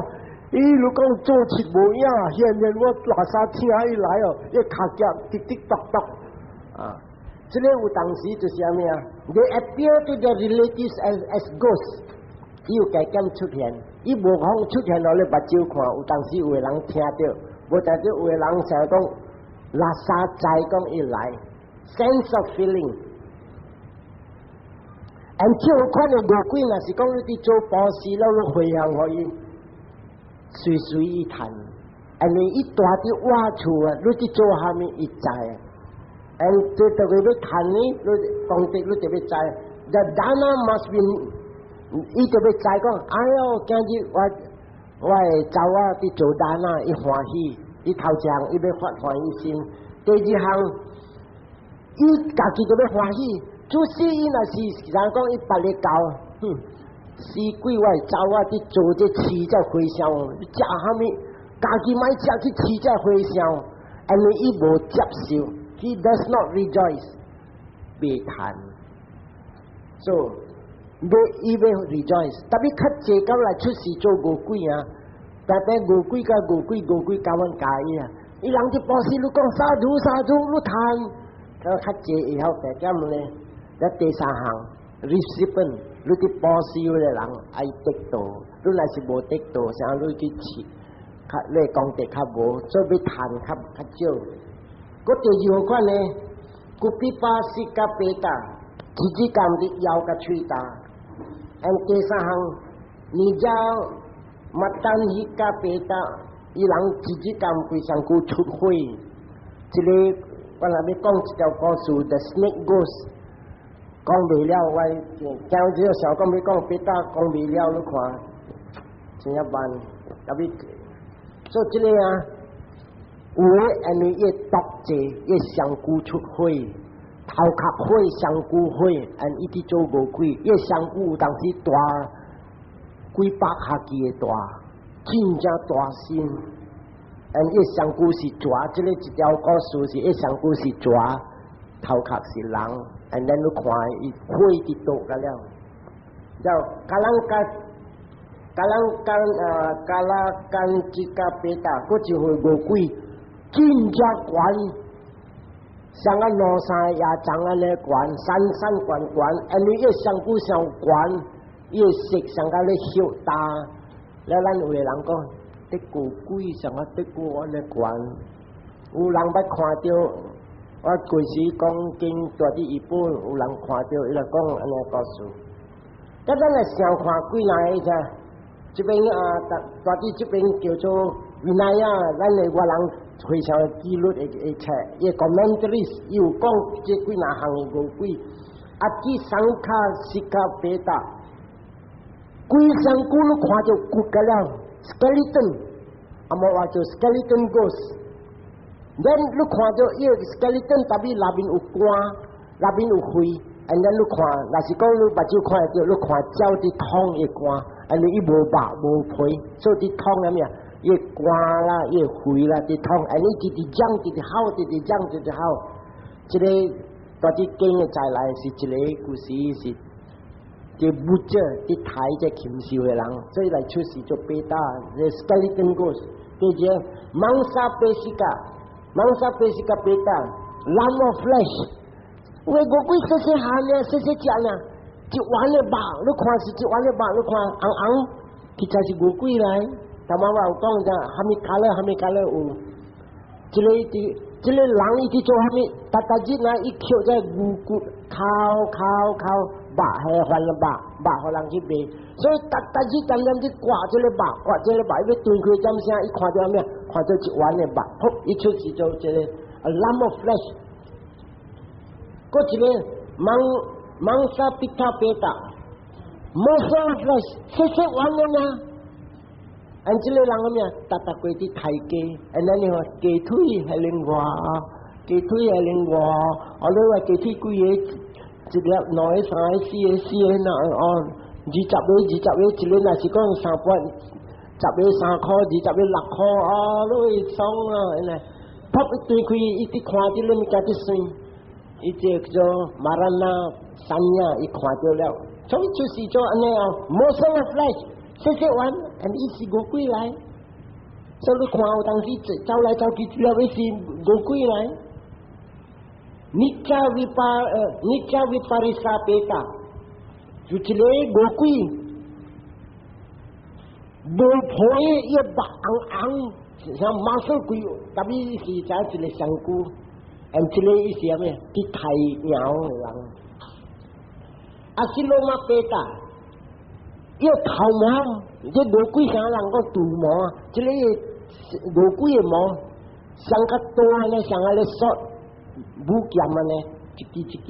伊如講做七無影，現在我垃圾聽伊來哦，伊跤腳滴滴答答啊！這個有當時就是啥物啊？They appear to their relatives as ghosts，伊有加減出現，伊無講出現予你目睭看，有當時有的人聽著，無聽著有的人想講垃圾知講伊來，sense of feeling。And 這款的餓鬼，若是講你佇做布施了，你回向予伊，隨隨伊趁。因為伊蹛佇倚厝啊，你佇做蝦米伊知。And 這特別欲趁呢，你功德你特別知。The dana must be，伊特別知講，哎喲，今日我的查某佇做 dana，伊歡喜，伊頭一項伊欲發歡喜心，第二項伊家己就欲歡喜。就是伊若是人講伊別个教，哼，死鬼我的查某佇做這飼這和尚，你食蝦米？家己莫食去飼這和尚，因為伊無接受，he does not rejoice，袂趁。So，欲伊欲 rejoice，特別較濟到來出世做餓鬼啊，特別餓鬼佮餓鬼，餓鬼教阮教伊啊，伊人佇布施，你講 sadhu sadhu，你趁，較濟會曉加減咧。咧第三項，recipient，你佇布施的人愛得到，你若是無得到，啥你去飼，較你功德較無，所以欲趁較較少。閣第二號款呢，古比巴西甲貝達，直直共佇枵佮喙焦。And 第三項，你叫馬丹希甲貝達，伊人直直共規身軀出血。這個我若欲講一條故事，The Snake Ghost。講袂了，我今日想講欲講別打講袂了，你看真正慢。特別做這個啊，有的因為伊毒濟，伊身軀出血，頭殼血、身軀血，and 伊佇做餓鬼，伊身軀有當時大幾百下機的大，真正大身。And 伊身軀是蛇，這個一條故事是伊身軀是蛇，頭殼是人。And then 你看伊血佇倒個了，然後カランカカランカ啊カラカンチカペタ，閣一回餓鬼，真正懸，像個兩三個牙長按呢懸，山山懸懸，因為伊身軀上懸，伊色像個咧燒焦，了咱有的人講，得餓鬼像個得過按呢懸，有人捌看著。我舊時講經蹛佇日本，有人看著伊就講按呢故事。咁咱來想看幾若個者，這邊啊，蹛佇這邊叫做 Vinaya，咱的越人非常記錄的的冊，伊 commentaries 伊有講這幾若項的餓鬼。阿基桑卡西卡貝達，規身軀你看著骨個了，skeleton，啊無話做 skeleton ghost。Then 你看著伊個 skeleton，特別內面有肝，內面有肺，and then 你看，若是講你目睭看會著，你看鳥佇劏伊肝，因為伊無肉無皮，所以佇劏啥物啊？伊肝啦，伊肺啦，佇劏，and 伊直直長，直直吼，直直長，直直吼。這個到底經嘅再來是一個故事是。這 butcher 佇刣這禽獸的人，所以來出世做 peta，這 skeleton ghost，叫做 mamsa pesika，mamsa pesika peta，lump of flesh。喂，餓鬼細細漢呢，細細隻呢，一丸的肉，你看是一丸的肉，你看紅紅，其實是餓鬼來。頭仔我有講者，蝦米 colour，蝦米 colour 有，這個佇這個人伊佇做蝦米？逐逐日來伊抾這牛骨，烤烤烤。肉係還肉，肉予人去賣，所以逐逐日點點去割這個肉，割這個肉，伊欲斷開點聲，伊看著咩？看著一丸的肉，噗！伊出世做這個 lump of flesh。閣一個 mamsa pitta peta，morsel of flesh，細細丸的呢。按這個人咩？逐逐過佇刣雞，按呢你話雞腿係另外，雞腿係另外，哦你話雞腿幾個？一粒、兩個、三個、四個、四個，那哦，20個、20個，一個若是講三百，10個3箍，20個6箍，哦，你會爽啊！按呢，噗一斷開，伊佇看這個物件佇媠，伊這叫做 marana sañña，伊看著了，所以就是做按呢哦，morsel of flesh，細細丸，按伊是餓鬼來，所以你看有當時走來走去，了伊是餓鬼來。Nicca vipa nicca viparisa peta，就一個餓鬼，無皮伊肉紅紅，像馬獸鬼，特別是在一個香菇，按這個意思啥物？佇刣羊的人。Asiloma peta，伊頭毛，這餓鬼啥人講肚毛，這個餓鬼的毛，上較多呢，上較咧索。武劍按呢，一支一支，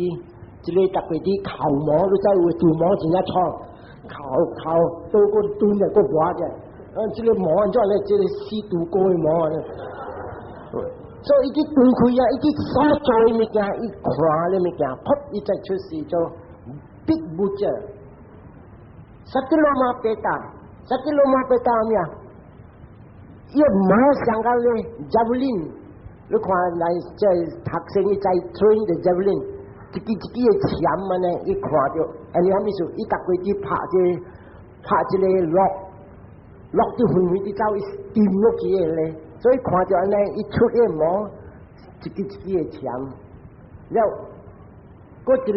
這個逐個佇哭毛，你知有肚毛真正粗，哭哭倒閣斷了閣活者，啊，這個毛按怎咧？這個死豬狗的毛按呢？所以伊去斷開啊，伊去所做的物件，伊看的物件，噗！伊再出世做 pig butcher。Satiloma peta，satiloma peta 咩啊？伊毛上個咧 javelin。你看來這讀生伊在 train 的 javelin，一支一支的鉗按呢，伊看著，按呢啥物事？伊逐過佇拍這拍這個落落佇遠遠佇走，伊掂落去的咧，所以看著按呢，伊出的毛一支一支的鉗，了，閣一個。